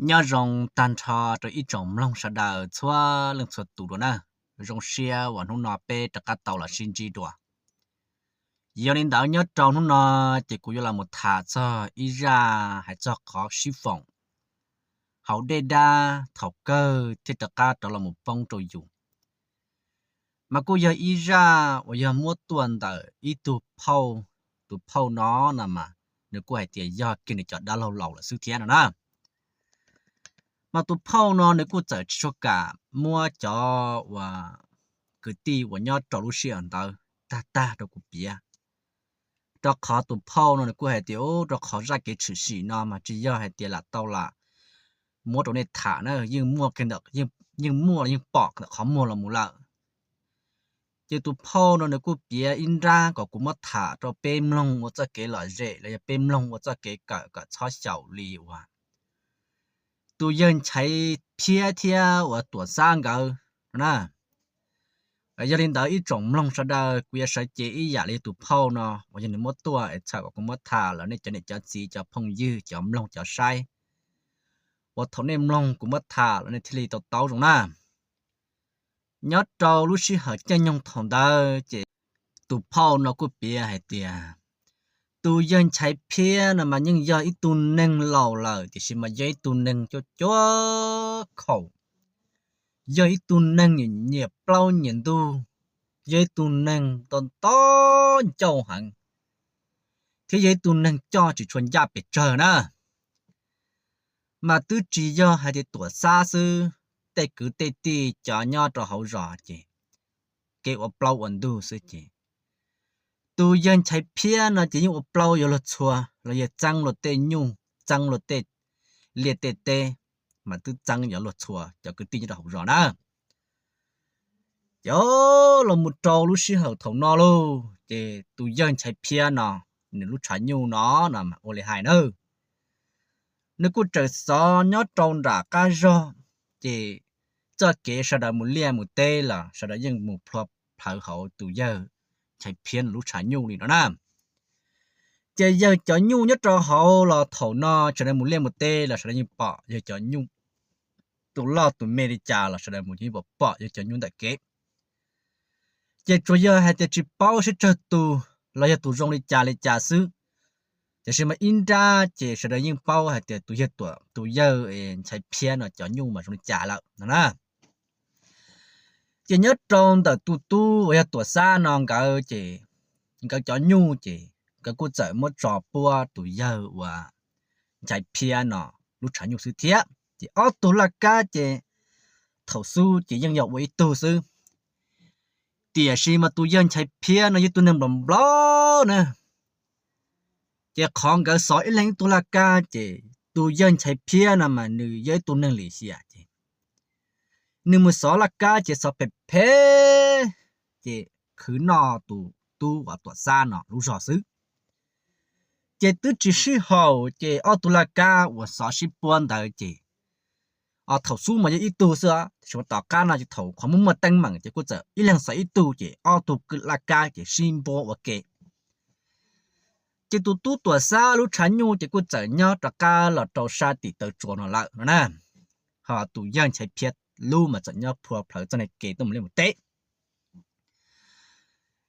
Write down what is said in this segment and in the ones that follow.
Nyob zoo tag nrho rau ib tsoom mloog sawv daws txhua leej txhua tus dua na. Zoo siab uas hnub no peb rov qab tau los sib ntsib dua. Yog li ntawd nyob rau hnub no ces kuv yuav los mus tham txog ib zaj hais txog qhov sib foom hauv dej dab thaum kawg thiaj rov qab rov los mus poob rau yus. Mas kuj yog ib zaj uas yog muab tuaj ntawm ib tug phauj. Tus phauj no no mas nws kuj hais tias yog kiag nws cov dab laug laus lawm xwb thiab no na. Mas tus phauj no nws kuj txawm tsis tshua kam muab cov uas kwv tij uas nyob rau lub sij hawm ntawd tag tag rau kuv piav, rau qhov tus phauj no nws kuj hais tias, rau qhov zaj kev tshwm sim no mas tsis yog hais tias lam tau lam muab rau nej tham na, yeej muaj, yeej muaj los yeej pom ntawm qhov muag los mus lawm. Ces tus phauj no nws kuj piav ib nrab kom kuv muab tham rau peb mloog ua txoj kev lom zem los yog peb mloog ua txoj kev kawm kom txhob xyaum li uas tus yawg Nchaiv Phiab thiab uas Tuam Xab nkawd no na. Yog li ntawd ib tsoom mloog sawv daws kuv yuav sawv cev ib yam li tus phauj no uas yog nws muab tuaj es txhawm kom kuv muab tham los nej cov niam cov txiv cov phooj ywg cov mloog cov saib uas thaum nej mloog kuv muab tham los nej thiaj li tau taub zoo na. Nyob rau lub sij hawm caij nyoog thaum ntawd ces tus phauj no kuj piav hais tias tus yawg Nchaiv Phiab no mas yeej yog ib tug neeg laus lawm tiam sis mas yog ib tug neeg cuab cuab khaum, yog ib tug neeg nyiam plaub nyiam ntug, yog ib tug neeg nto nto ncauj heev, thiab yog ib tug neeg coj tsis tshua ncaj pes tsawg na. Mas twb tsis yog hais tias Tuam Xab xwb, tej kwv tej tij cov nyob rau hauv zos ces kev ua plaub ua ntug xwb ces tus yawg Nchaiv Phiab no ces yeej ua plaub yuav luag txhua los yog txeeb luag tej nyuj txeeb luag tej liaj tej teb, mas twb txeeb yuav luag txhua cov kwv tij nyob rau hauv zos na. Ces los mus rau lub sij hawm thaum no lauj ces tus yawg Nchaiv Phiab no nws lub tshav nyuj no no mas ua li hais na, nws kuj tseem xov nyob rau nram qab zog, ces txoj kev sawv daws mus liaj mus teb los sawv daws yeej mus plhuav plhawv hauv tus yawg Nchaiv Phiab nws lub tshav nyuj li no na. Ces yawg cov nyuj nyob rau hauv los thaum no sawv daws mus liaj mus teb los sawv daws yeej pom yawg cov nyuj, tus loj tus me li cas los sawv daws mus yeej pom pom yawg cov nyuj ntawm kev. Ces tsuas yog hais tias tsis paub sib tsawg tus los yog tus zoo li cas li cas xwb, tiam sis mas ib nrab ces sawv daws yeej paub hais tias tus yawg Tuam, tus yawg Nchaiv Phiab no cov nyuj mas zoo li cas lawm no na. Ces nyob rau ntawm tus tub uas yog Tuam Xab no nkawd ces nkawd cov nyuj ces nkawd kuj txawm muab tso puab tus yawg uas Nchaiv Phiab no lub tshav nyuj xwb thiab. Ces ob tug laj kab ces thaum xub ces yeej yog ua ib tug xwb, tiam sis mas tus yawg Nchaiv Phiab no yog ib tug neeg nplaum nplaum na. Ces qhov nkawd xov ib leeg ib tug laj kab ces tus yawg Nchaiv Phiab no mas nws yog ib tug neeg lim hiam ces nws mus xov laj kab ces xov phem phem, ces khwv noj tus tub uas Tuam Xab no lub zog xwb. Ces twb tsis sib haum ces ob tug laj kab uas xov sib puab ntawd ces thaum xub mas yog ib tug xwb, tiam sis tom qab no ces thaum qhov muaj muaj teeb meem ces kuj txawm ib leeg xov ib tug ces ob tug laj kab ces sib npuab ua ke. Ces tus tub Tuam Xab lub tshav nyuj ces kuj txawm nyob rov qab los rau sab tim taw tsua no lawm no na. Ho tus yawg Nchaiv Phiab lub mas txawm nyob phua plhawv txoj niag kev tuaj mus liaj mus teb.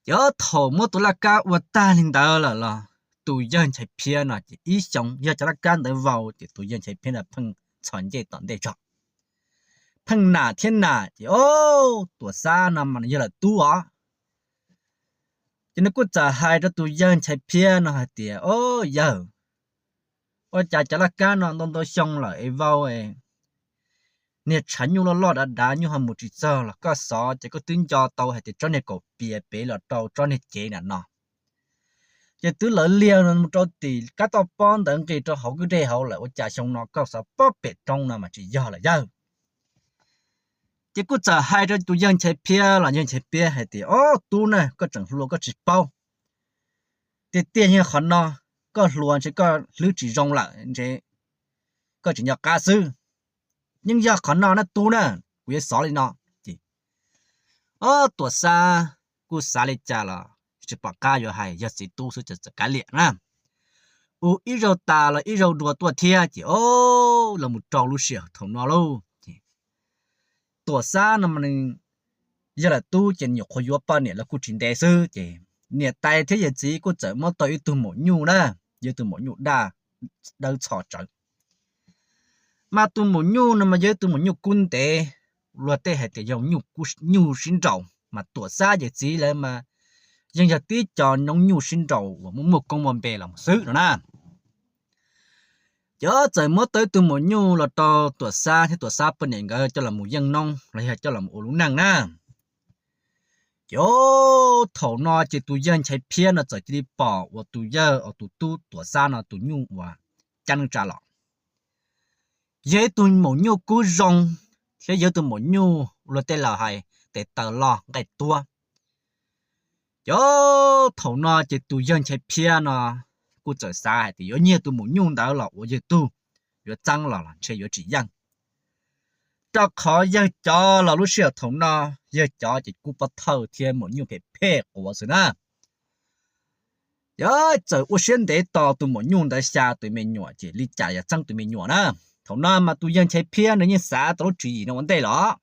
Ces thaum muab tus laj kab ua tag li ntawd lawm los tus yawg Nchaiv Phiab no ces ib xyoos yog cov laj kab ntawd vau ces tus yawg Nchaiv Phiab no pheej txhos ncej tom ntej zog, pheej nam thiab nam ces o, Tuam Xab no mas nws yog lawm tub os. Ces nws kuj txawm hais rau tus yawg Nchaiv Phiab no hais tias, o, yawg, ua cas cov laj kab no ntau ntau xyoo lawm es vau, niag tshav nyuj loj loj dav dav nyuj ho mus tsis txog los koj xov ces koj twb nco tau hais tias tsob niag kaum pias pem los rau tsob niag cev na no, ces twb lawv liag mus rau tim kab toj pob ntawd nqis rau hauv kwj dej hauv lawm, ua cas xyoo no koj xov pob pem roob no mas tsis yog lawm yawg. Ces kuj txawm hais rau tus yawg Nchaiv Phiab los yawg Nchaiv Phiab hais tias, o, tub na, koj tseem hluas koj tsis paub, tiag tiag yog qhov no, koj hluas ntshe koj hlwb tsis zoo lawm ntshe koj tsis nco qab xwb. Yeej yog qhov no na tub na, kuv yuav xov li no. Ces o, Tuam Xab kuj xav li cas los tsis pom qab yuav hais, yog txiv tub xwb ces txawm kav liam na. ua ib zaug tas los ib zaug dua tuaj thiab ces o, los mus rau lub sij hawm thaum no lauj ces Tuam Xab no yog lam tub ces nyuam qhuav yuav poj niam los kuj tsis ntev xwb ces niam tais thiab yawm txiv kuj txawm muab tau ib tug maum nyuj na, yog tus maum nyuj daj dawb txho tsawv. Mas tus maum nyuj no mas yog ib tug maum nyuj kub ntev, luag tej hais tias yog nyuj sib nraus, mas Tuam Xab yawm txiv lawv mas yeej yog tib co noob nyuj sib nraus uas muaj muaj koob muaj npe los mus xwb no na. Ces txawm muab tau ib tug maum nyuj los rau Tuam Xab thiab Tuam Xab poj niam nkawd coj los mus yeej noob los yog coj los ua lub neej na. Ces thaum no ces tus yawg Nchaiv Phiab no txawm cia li pom uas tus yawg, tus tub Tuam Xab no tus nyuj uas cab neej tsa los yog ib tug maum nyuj kub zoo thiab yog ib tug maum nyuj luag tej laus hais tes taw loj nqaij tuab. Ces thaum no ces tus yawg Nchaiv Phiab no kuj txawm xav hais tias yuav nyiag tus maum nyuj ntawd los ua yawg tug, yuav txeeb los los ntshe yuav tsis yeej, rau qhov yawg cov los lub sij hawm thaum no yawg cov ces kub pob thawj thiab maum nyuj phem phem quav xwb na. Ces txawm ua siab ntev tos tus maum nyuj ntawd xya tus me nyuam ces li cas yuav txeeb tus me nyuam na. Thaum no mas tus yawg Nchaiv Phiab nws yeej xav tau lub tswv yim no ua ntej los.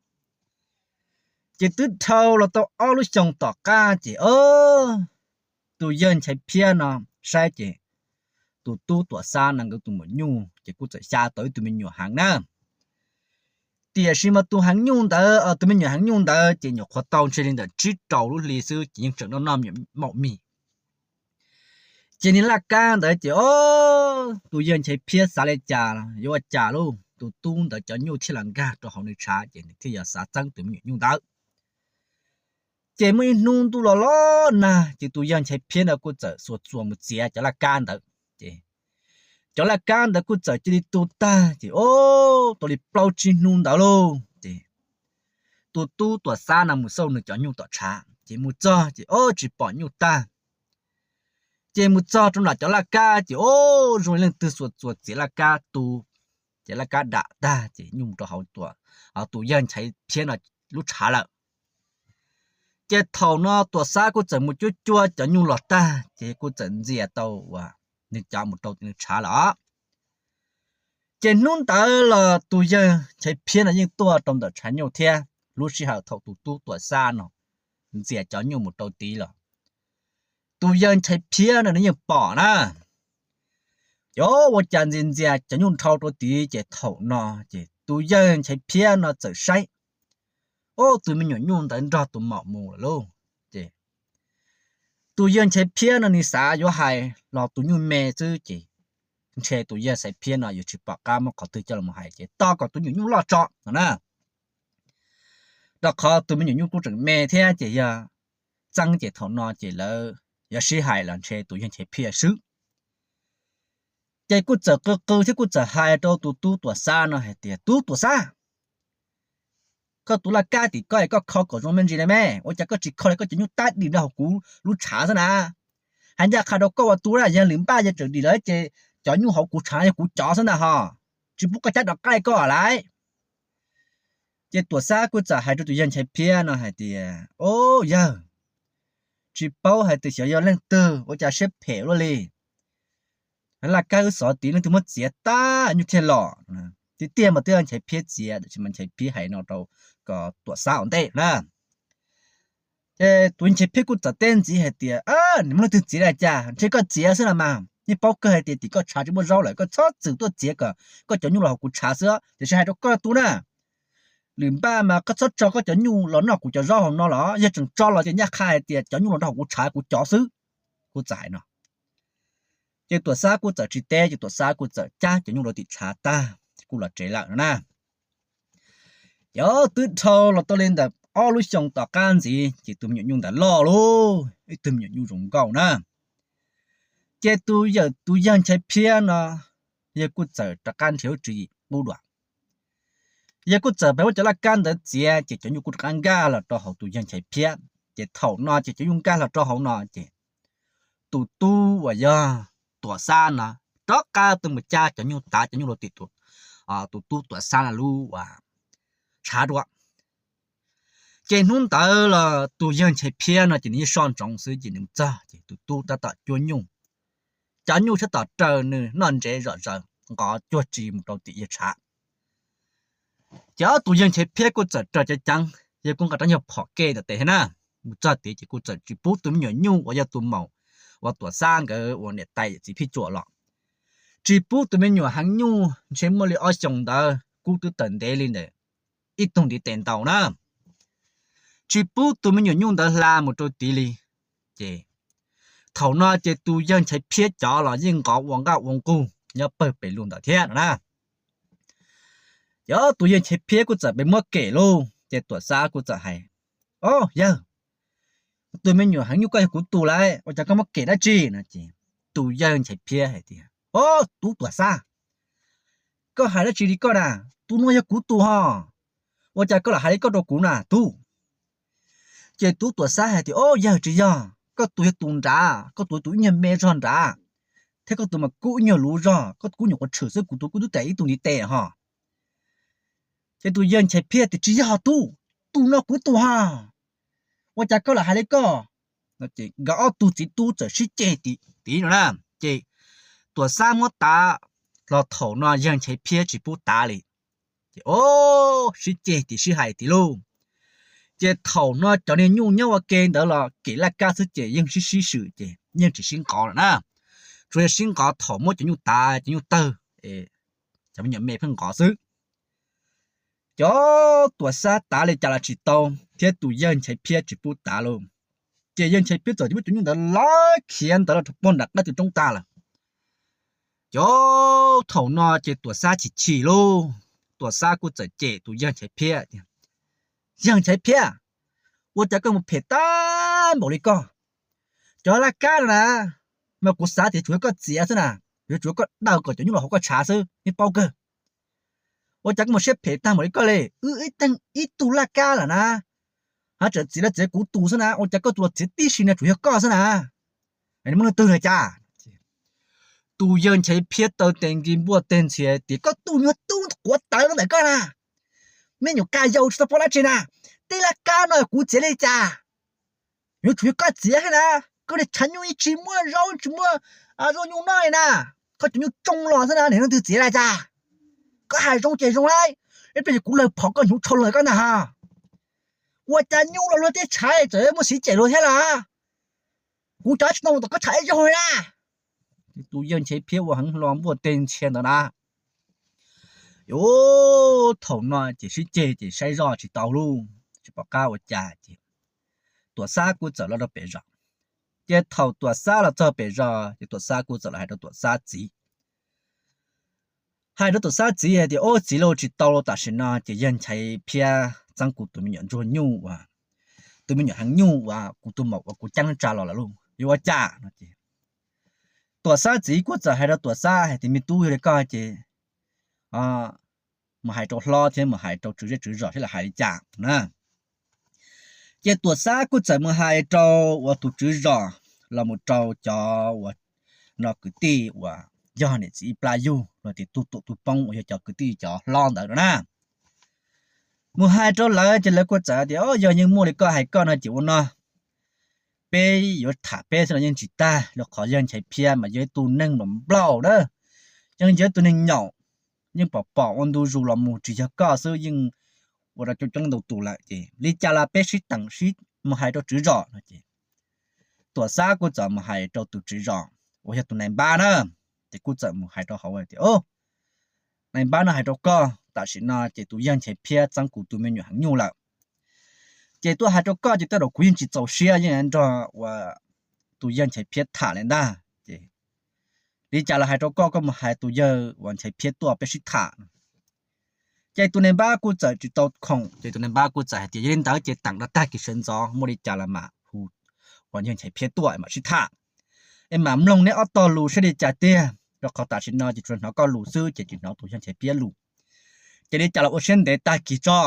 Ces twb dhau los tau ob lub xyoo tom qab ces tus yawg Nchaiv Phiab no saib ces tus tub Tuam Xab no nkawd tus maum nyuj ces kuj txawm xya tau ib tug me nyuam heev na. Tiam sis mas tus heev nyuj ntawd, tus me nyuam heev nyuj ntawd ces nyuam qhuav tau ntshe li ntawm tsib rau lub hli xwb ces yeej tseem noj noj maum mis. Ces niag laj kab ntawd ces o, tus yawg Nchaiv Phiab xav li cas yuav ua cas lauj, tus tub ntawd cov nyuj thiaj los nkag rau hauv nws tshav ces nws thiaj yog xav txeeb tus me nyuam nyuj ntawd. Ces muaj ib hnub ntuj los los nag ces tus yawg Nchaiv Phiab ntawd kuj txawm xuas txuas mus txiav cov laj kab ntawd. Ces cov laj kab ntawd kuj txawm cia li tu tag ces o, tau li plaub tsib hnub ntawd lauj ces tus tub Tuam Xab no mus xauj nws cov nyuj tom tshav ces mus txog ces o, tsis pom nyuj tag. Ces mus txog rau nram cov laj kab ces o, zoo li leej twg xuas txuas txiav laj kab tu, ces laj kab dam tag ces nyuj mus rau hauv tus yawg Nchaiv Phiab no lub tshav lawm. Ces thaum no Tuam Xab kuj txawm mus cuab cuab cov nyuj los tag ces kuj txawm ntxias tau uas nws cov mus rau nws tshav lawm. Ces hnub ntawd los tus yawg Nchaiv Phiab no yeej tuaj rau ntawm tshav nyuj thiab, lub sij hawm thaum tus tub Tuam Xab no ntxias cov nyuj mus rau tid los tus yawg Nchaiv Phiab no nws yeej pom na. Ces ua cas ntxias ntxias cov nyuj dhau rau tid ces thaum no ces tus yawg Nchaiv Phiab no txawm saib, o, tus me nyuam nyuj ntawd nrog tus maum mus lawm lauj. Ces tus yawg Nchaiv Phiab no nws xav yuav hais los tus nyuj me xwb ces ntshe tus yawg Nchaiv Phiab no yuav tsis pom qab muab qhov twg coj los hais ces tos kom tus me nyuam nyuj loj tso no na. Rau qhov tus me nyuam nyuj kuj tseem me thiab ces yog txeeb ces thaum no ces lawv yuav sib hais los ntshe tus yawg Nchaiv Phiab swb. Ces kuj txawm qw qw thiab kuj txawm hais rau tus tub Tuam Xab no hais tias, Tub Tuam Xab, koj tus laj kab tim koj es koj kho kom zoo me ntsis na me, ua cas koj tsis kho li, koj cov nyuj tab dim nrog hauv kuv lub tshav xwb na? Hais ncaj qha rau koj ua tus na, yog lwm npaj yog tseem dim lawm ces cov nyuj hauv kuv tshav yog kuv cov xwb ntag ho, tsis pub koj cab rov qab li koj lawm. Ces Tuam Xab kuj txawm hais rau tus yawg Nchaiv Phiab no hais tias, O yawg, tsis paub hais tias xyov yog leej twg ua cas siab phem luaj li. Laj kab wb xov tid leej twg muab txiav tag nyuj thiaj los. Tiag tiag mas twb yog Nchaiv Phiab txiav, tiam sis mas Nchaiv Phiab hais no rau kom Tuam Xab ua ntej na. Ces tus Nchaiv Phiab kuj txawm teb ntxiv hais tias, Nws muab leej twg txiav li cas, ntshe koj txiav xwb no mas. Yeej paub kawg hais tias tim koj tshav tsis muaj zaub lawm, koj txhob txwm tuaj txiav kom koj cov nyuj los hauv kuv tshav xwb, tiam sis hais rau koj tus na, lwm npaj mas koj txhob tso koj cov nyuj los noj kuv cov zaub hauv no los yog tseem tso los ces ncaj qha hais tias cov nyuj los nrog hauv kuv tshav kuv cov xwb. Kuj txawm hais no. Ces Tuam Xab kuj txawm tsis teb, ces Tuam Xab kuj txawm cab cov nyuj rau tim tshav tag kuj los tsev lawm no na. Ces twb dhau los tau li ntawm ob lub xyoo tom qab ntxiv ces tus me nyuam nyuj ntawd loj lauj, ib tug me nyuam nyuj zoo nkauj na. Ces tus yawm tus yawg Nchaiv Phiab no yawg kuj txawm rov qab nrhiav lub tswv yim qub dua. Yawg kuj txawm pab muab cov laj kab ntawd txiav ces cov nyuj kuj rov qab nkag los rau hauv tus yawg Nchaiv Phiab. Ces thaum no ces cov nyuj nkag los rau hauv no ces tus tub uas yog Tuam Xab no rov qab tuaj mus cab cov nyuj, tav cov nyuj rau tim tus tub Tuam Xab no lub tshav dua. Ces hnub ntawd los tus yawg Nchaiv Phiab no ces nws yeej soj ntsoov xwb ces nws txog ces tus tub tab tom cuab nyuj. cov nyuj sab tom raws nws noj ntsev zom zaws nqov cuag tsi mus rau tim yawg tshav. Ces ob tug yawg Nchaiv Phiab kuj txawm raws ceev ceev, yawg kuj nqa rab nyuag phom ke ntawm tes thiab na, mus txog tid ces kuj txawm tsis pub tus me nyuam nyuj uas yog tus maum uas Tuam Xab nkawd ua niam tais yawm txiv phij cuam los, tsis pub tus me nyuam heev nyuj ntshe muaj li ob xyoos ntawd kub twb tawm ntev li ntawm ib tug ntiv tes ntau na, tsis pub tus me nyuam nyuj ntawd hla mus rau tid li. Ces thaum no ces tus yawg Nchaiv Phiab cov los yeej nqov ua nqaj ua nqug nyob pawg pes lug ntawd thiab no na. Ces tus yawg Nchaiv Phiab kuj txawm pes muab kem lauj, ces Tuam Xab kuj txawm hais, O yawg, tus me nyuam heev nyuj koj yog kuv tus lauj, ua cas koj muab kem dab tsi no? Ces tus yawg Nchaiv Phiab hais tias, O, tub Tuam Xab, koj hais dab tsi li koj na? Tus no yog kuv tus ho, ua cas koj lam hais li koj rau kuv na tub? Ces tub Tuam Xab hais tias, O yawg, tsis yog, koj tus yog tus nrad, koj tus tus ib nyuag me zog nrad, thiab koj tus mas kub ib nyuag luv zog, koj kub nyuam qhuav tshwm xwb, kuv tus kub twb tawm ib tug ntiv tes ho. Ces tus yawg Nchaiv Phiab tias, Tsis yog tub, tus no kuv tus ho, ua cas koj lam hais li koj? Nkawd ob tug txiv tub txawm sib ceg tim tid no na. Ces Tuam Xab muab tav los thaum no yawg Nchaiv Phiab tsis pub tav li. Ces o, sib ceg tim sib hais tim lauj. Ces thaum no cov niag nyuj nyob ua ke ntawd los kem laj kab xwb ces yeej sib sib swm ces yeej tsis sib nqov lawm na. Tsuas yog sib nqov thaum muab cov nyuj tav, cov nyuj tawg, cov me nyuam me pheej nqov xwb. Cov Tuam Xab tav li cas los tsis tau, thiab tus yawg Nchaiv Phiab tsis pub tav lauj. Ces yawg Nchaiv Phiab txawm muab cov nyuj ntawd lawv khiav ntawd los rau puag nram qab tw roob tag lawm. Cov thaum no ces Tuam Xab chim chim lauj. Tuam Xab kuj txawm cem tus yawg Nchaiv Phiab tias, Yawg Nchaiv Phiab, ua cas koj mus phem tag npaum li koj? Cov laj kab no na, mas kuv xav tias tsuas yog koj txiav xwb na, yuav tsum yog koj daws kom cov nyuj los hauv koj tshav xwb, nej paub kawg. Ua cas koj mus siab phem tag npaum li koj li? Wb ib teeg ib tug laj kab lawm na, ho tseem txiav los txiav kuv tus xwb na, ua cas koj tus los txiav tib si no tsuas yog koj xwb na? Muaj leej twg los cas? Tus yawg Nchaiv Phiab taw tes nkis npuaj teg ntxhias tias, Koj tus nyuag tub quav tawv ntawm koj na, me nyuam ka yau tsis tau paub dab tsi na, tej laj kab no kuv txiav li cas? Yuav tsum yog koj txiav thiab na, koj niag tshav nyuj yeej tsis muaj zaub tsis muaj zuaj nyuj noj li na, koj cov nyuj tsoo los xwb na, niag leej twg txiav li cas? Koj hais zoo ces zoo lauj, ib pliag kuv lawg phom koj hnyuv tshau lawm koj ntag ha. Ua cas nyuj los luag tej tshav txawm muaj xiv cem luag thiab los? Kuv cov tsis tau mus tom koj tshav ib zaug li na. Tus yawg Nchaiv Phiab ua heev hlo npuaj teg ntxhias ntawd na. Thaum no ces sib ceg ces saib zoj tsis tau lauj, tsis pom qab ua cas ces Tuam Xab kuj txawm los rau pem zos. Ces thaum Tuam Xab los txog pem zos ces Tuam Xab kuj txawm los hais rau Tuam Xab txiv. Hais rau Tuam Xab txiv hais tias, Ob txiv lauj, tsis tau lauj, tam sim no ces yawg Nchaiv Phiab txeeb kuv tus me nyuam ntsuag nyuj uas, tus me nyuam heev nyuj uas kuv tus maum uas kuv ceeb tsa los lawm lauj, yuav ua cas no ces Tuam Xab txiv kuj txawm hais rau Tuam Xab hais tias, Me tub, yog li koj ces mus hais rau hlob thiab mus hais rau tswv zej tswv zos seb lawv hais li cas na. Ces Tuam Xab kuj txawm mus hais rau uas tus tswv zos los mus rau cov uas no kwv tij uas yog niam txiv ib plab yug los tias tug tuam tug poob uas yog cov kwv tij cov hlob ntawd no na. Mus hais rau lawv ces lawv kuj txawm tias, Yog yeej muaj li koj hais koj no ces ua no, peb yuav tham peb xwb los yeej tsis tag, rau qhov yawg Nchaiv Phiab mas yog ib tug neeg nplaum nplaum na, yeej yog ib tug neeg nyaum, yeej pom pom ua ntu zus los mus, tsis yog koj xwb yeej ua rau coob coob ntau tus lawm ces li cas los peb sib teem sib mus hais rau tswv zos no ces Tuam Xab kuj txawm mus hais rau tus tswv zos uas yog tus nais npab na. Ces kuj txawm mus hais rau hauv tias, Nais npab, no hais rau koj, tam sim no ces tus yawg Nchaiv Phiab txeeb kuv tus me nyuam heev nyuj lawm. Ces tuaj hais rau koj ces tej zaum kuv yeej tsis txaus siab yeej nrog uas tus yawg Nchaiv Phiab tham li ntag. Ces li cas los hais rau koj, koj mus hais tus yawg uas Nchaiv Phiab tuaj peb sib tham. Ces tus nais npab kuj txawm tsis tau khoom ces tus nais npab kuj txawm hais tias, Yog li ntawd ces teem rau tag kis sawv ntxov muaj li cas los mam hu uas yawg Nchaiv Phiab tuaj mam sib tham, es mam mloog neb ob tog lus saib li cas tiag, rau qhov tam sim no ces tsuas hnov koj lus xwb ces tsis hnov tus yawg Nchaiv Phiab lus. Ces li cas los ua siab ntev tag kis tso.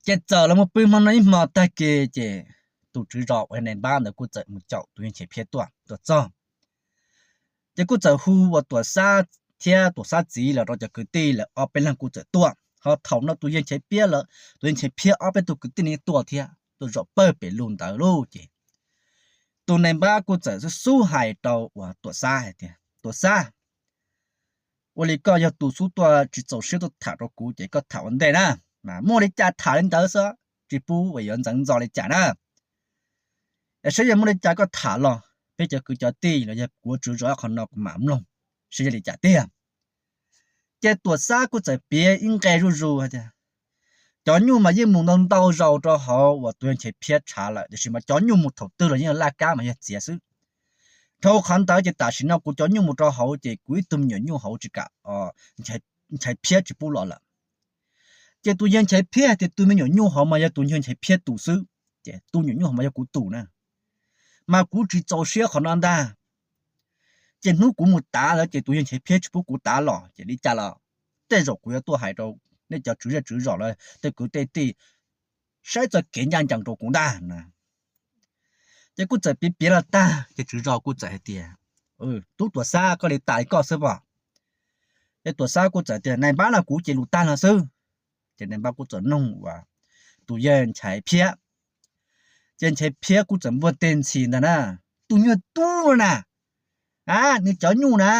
Ces txawm los mus pw hmo no ib hmo tag kis ces tus tswv zos uas yog nais npab ntawd kuj txawm mus caum tus yawg Nchaiv Phiab tuaj, tuaj txog. Ces kuj txawm hu uas Tuam Xab thiab Tuam Xab txiv los rau cov kwv tij lawv ob peb leeg kuj txawm tuaj, ho thaum no tus yawg Nchaiv Phiab lawv, tus yawg Nchaiv Phiab ob peb tug kwv tij ne tuaj thiab, tuaj zaum pawg pem lug ntawd lauj. Ces tus nais npab kuj txawm xub xub hais rau uas Tuam Xab hais tias, Tuam Xab, ua li koj yog tus xub tuaj tsis txaus siab tuaj tham rau kuv ces koj tham ua ntej na, mas muaj li cas tham li ntawd xwb, tsis pub uas yuav ntxeev ntxo li cas na. Es saib yog muaj li cas koj tham los peb cov kwv cov tij los yog kuv tswv zos qhov no kuv mam mloog saib yog li cas tiag. Ces Tuam Xab kuj txawm piav ib nqe zuj zus hais tias, cov nyuj mas yeej mus ntau ntau zaus rau hauv uas tus yawg Nchaiv Phiab tshav lawm, tiam sis mas cov nyuj mus thaum twg los yeej laj kab mas yog txiav xwb. Dhau qhov ntawd ces tam sim no kuv cov nyuj mus rau hauv ces kuv ib tug me nyuam nyuj hauv tsis kam, Nchaiv Phiab tsis pub los lawm. Ces tus yawg Nchaiv Phiab tias tus me nyuam nyuj hauv mas yog tus yawg Nchaiv Phiab tus xwb, ces tus nyuam nyuj hauv mas yog kuv tus na, mas kuv tsis txaus siab qhov no ntag. Ces hnub kuv mus tav ntawd ces tus yawg Nchaiv Phiab tsis pub kuv tav los ces li cas los tej zaum kuv yuav tuaj hais rau nej cov tswv zej tswv zos los tej kwv tej tij saib txoj kev ncaj ncees rau kuv ntag na. Ces kuj txawm piav piav los tag ces tswv zos kuj txawm hais tias, tub Tuam Xab, koj li tas li koj xwb pom. Ces Tuam Xab kuj txawm tias, nais npab, no kuv ces lus tag no xwb. Ces nais npab kuj txawm noog uas tus yawg Nchaiv Phiab. Ces Nchaiv Phiab kuj txawm npuaj teg ntxhi ntag na, tus nyuag tub no na, nws cov nyuj na,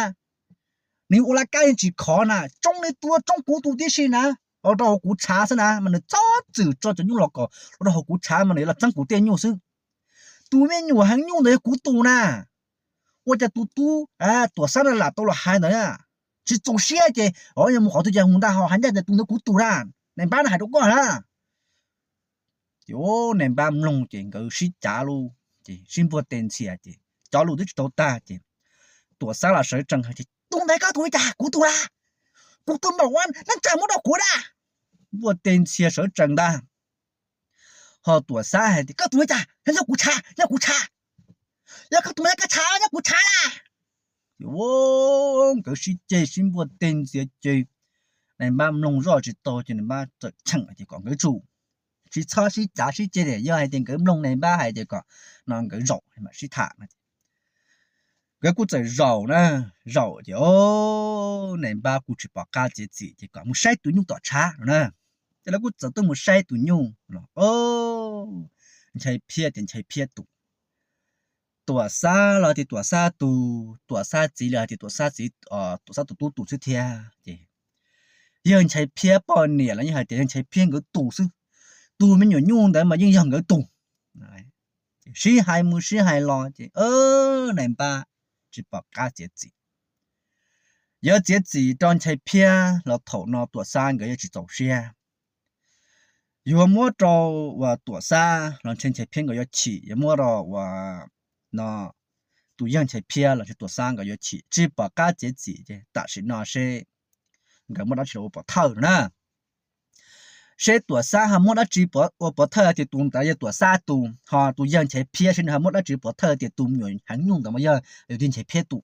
nws ua laj kab yeej tsis khov na, tsoob nws tus tsoob kuv tus tib si na, los rau hauv kuv tshav xwb na, mas nws txhob txwm tso cov nyuj los kom los rau hauv kuv tshav mas nws yuav los txeeb kuv tej nyuj xwb. Tus me nyuam heev nyuj ntawd yog kuv tus na. Ua cas tus tub Tuam Xab no lam tau los hais ntawd, tsis txaus siab ces yog mus qhov twg ces mus ntag, ho hais ncaj tias tus ntawd kuv tus na, nais npab no hais rau koj na. Ces nais npab mloog ces nkawd sib cav lus ces sib npuaj teg ntxhi ces cov lus twb tsis tau tag ces Tuam Xab los sawv tsees hais tias, tus ntawd koj tus li cas, kuv tus na, kuv tus npaum ua neej tsa muab rau kuv na. Npuaj teg ntxhi sawv tsees ntag. Ho Tuam Xab hais tias, koj tus li cas, nyob kuv tshav, nyob kuv tshav, yog koj tus li koj tshav nyob kuv tshav na. Ces nkawd sib ceg sib npuaj teg ntxhi ces nais npab mloog zoj tsis tau ces nais npab txawm cheem hais tias kom nkawd tsum, tsis txhob sib cav sib ceg, yog hais tias nkawd mloog nais npab hais ces kom no nkawd zaum mam sib tham no. Nkawd kuj txawm zaum na, zaum ces nais npab kuj tsis pom qab txiav txim ces kom mus saib tus nyuj tom tshav no na. Ces lawv kuj txawm tuaj mus saib tus nyuj los, Nchaiv Phiab tias Nchaiv Phiab tus, Tuam Xab los tias Tuam Xab tus, Tuam Xab txiv los hais tias Tuam Xab txiv, Tuam Xab tus tub tus xwb thiab ces yawg Nchaiv Phiab poj niam los yeej hais tias yawg Nchaiv Phiab nkawd tus xwb, tus me nyuam nyuj ntawd mas yeej yog nkawd tus. Sib hais mus sib hais los ces nais npab tsis pom qab txiav txim. Yuav txiav txim rau Nchaiv Phiab los thaum no Tuam Xab nkawd yuav tsis txaus siab. Yuav muab rau uas Tuam Xab los ntshe Nchaiv Phiab nkawd yuav chim, yuav muab rau uas no tus yawg Nchaiv Phiab los ntshe Tuam Xab nkawd yuav chim, tsis pom qab txiav txim ces tam sim no seb nkawd muaj dab tsi los ua pov thawj no na. Seb Tuam Xab ho muab dab tsi ua pov thawj tias tus ntawd yog Tuam Xab tus, ho tus yawg Nchaiv Phiab seb nws ho muab dab tsi pov thawj tias tus me nyuam heev nyuj ntawd mas yog tus Nchaiv Phiab tus.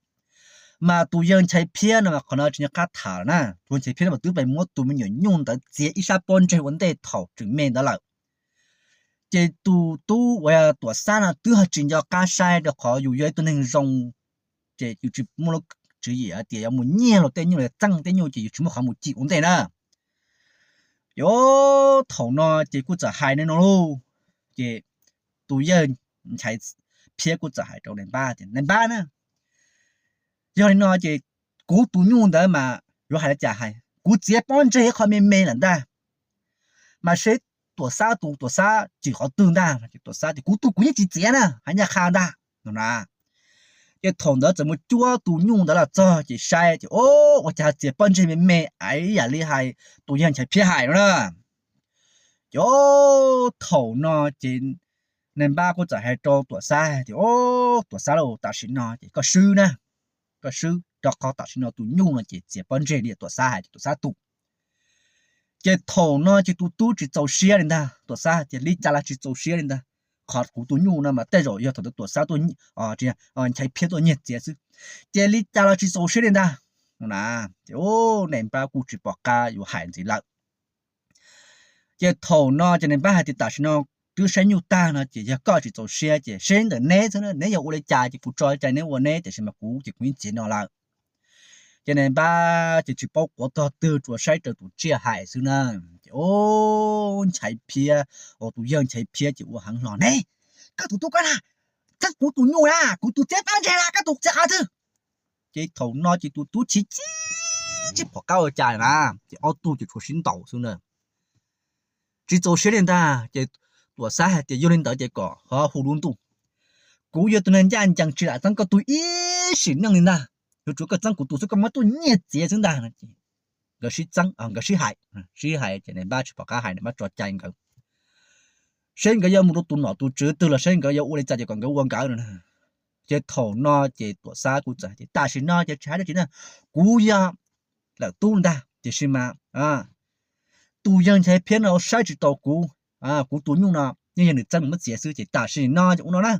Mas tus yawg Nchaiv Phiab no mas qhov no tsis nco qab tham na, tus Nchaiv Phiab no mas twb pais muab tus me nyuam nyuj ntawd txiav ib sab pob ntseg ua ntej thaum tseem me ntawd lawm. Ces tus tub uas Tuam Xab no twb ho tsis nco qab saib rau qhov yus yog ib tug neeg zoo, ces yus tsis muaj lub tswv yim hais tias yuav mus nyiag luag tej nyuj los txeeb tej nyuj ces yus tsis muaj qhov mus cim ua ntej na. Ces thaum no ces kuj txawm hais li no lauj, ces tus yawg Nchaiv Phiab kuj txawm hais rau nais npab tias, nais npab na, yog li no ces kuv tus nyuj ntawd mas yuav hais li cas hais, kuv txiav pob ntseg ib qho me me lawm ntag, mas seb Tuam Xab tus, Tuam Xab cim qhov twg ntag. Ces Tuam Xab tias kuv tus kuv yeej tsis txiav na, hais ncaj qha ntag no na. Ces thaum ntawd txawm mus cuab tus nyuj ntawd los txog ces saib ces, o, ua cas txiav pob ntseg me me ib yam li hais tus yawg Nchaiv Phiab hais no na. Ces thaum no ces nais npab kuj txawm hais rau Tuam Xab tias, o, Tuam Xab lauj, tam sim no ces koj swb na, koj swb, rau qhov tam sim no tus nyuj no ces txiav pob ntseg li Tuam Xab hais tias Tuam Xab tus. Ces thaum no ces tus tub tsis txaus siab li ntag, Tuam Xab tias li cas los tsis txaus siab li ntag, qhov kuv tus nyuj no mas tej zaum yog thaum ntawd Tuam Xab tuaj, Nchaiv Phiab tuaj nyiag txiav xwb, ces li cas los tsis txaus siab li ntag. Ces nais npab kuj tsis pom qab yuav hais ntxiv lawm. Ces thaum no ces nais npab hais tias tam sim no twb saib nyuj tag no ces yog koj tsis txaus siab ces seb ntawm neb xwb, neb yuav ua li cas ces kuv tso cai neb ua neb, tiam sis mas kuv ces kuv yeej txiav no lawm. Ces nais npab ces tsis paub quav tog twg, tsuas saib raws tus tsiaj hais xwb na. Ces o, Nchaiv Phiab, o, tus yawg Nchaiv Phiab ces ua heev hlo ne, koj tus tub koj na, txeeb kuv tus nyuj na, kuv tus txiv pab ntseg na, koj tus txiv qhov twg? Ces thaum no ces tus tub chim chim tsis pom qab ua cas na, ces ob tug ces tshuav sib ntaus xwb na. Tsis txaus siab li ntag ces Tuam Xab hais tias yog li ntawd ces kom ho hu lub ntuj. Kuv yog tus neeg ncaj ncees tsis lam txeeb koj tug ib sim neej li ntag, yuav tsum koj txeeb kuv tus xwb, koj muab tuaj nyiaj txiav xwb ntag. Nkawd sib txeeb, nkawd sib hais, sib hais ces nais npab tsis pom qab hais, nais npab tso cai nkawd, seb nkawd yuav mus rau tus nom tus tswv twg los seb nkawd yuav ua li cas ces kom nkawd ua nkawd no. Ces thaum no ces Tuam Xab kuj txawm hais tias tam sim no ces tsis hais dab tsi na, kuv yog lawm tub ntag, tiam sis mas tus yawg Nchaiv Phiab no saib tsis taus kuv, kuv tus nyuj no yeej yog nws txeeb mus muab txiav xwb, ces tam sim no ces ua no na,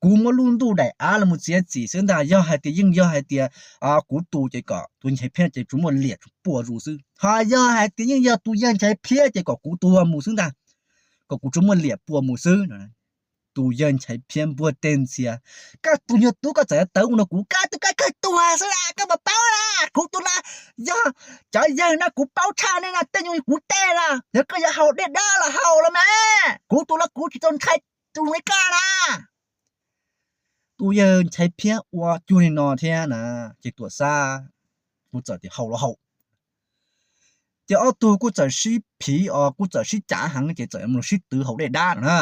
kuv muab lub ntuj daim av los mus txiav txim xwb ntag. Yog hais tias yeej yog hais tias kuv tus ces kom tus Nchaiv Phiab ces tsuas muaj liam pua zus xwb, ho yog hais tias yeej yog tus yawg Nchaiv Phiab ces kom kuv tus mus xwb ntag, kom kuv tsuas muaj liam pua mus xwb. Tus yawg Nchaiv Phiab npuaj teg ntxhias, koj tus nyuag tub koj txawm yuav tawv ua no kuv, koj tus koj kawg tuag xwb las, koj puas paub las, kuv tus no yog cov yawg no kuv paub tshaj nej no, tej nyuag kuv tej las, yog koj yuav haus dej dab los haus los mas, kuv tus los kuv tsis tau ntshai tus li koj na. Tus yawg Nchaiv Phiab ua cuag li no thiab na, ces Tuam Xab kuj txawm tias haus los haus. Ces ob tug kuj txawm sib phiv os, kuj txawm sib cav heev ces txawm mus sib twv haus dej dab no na.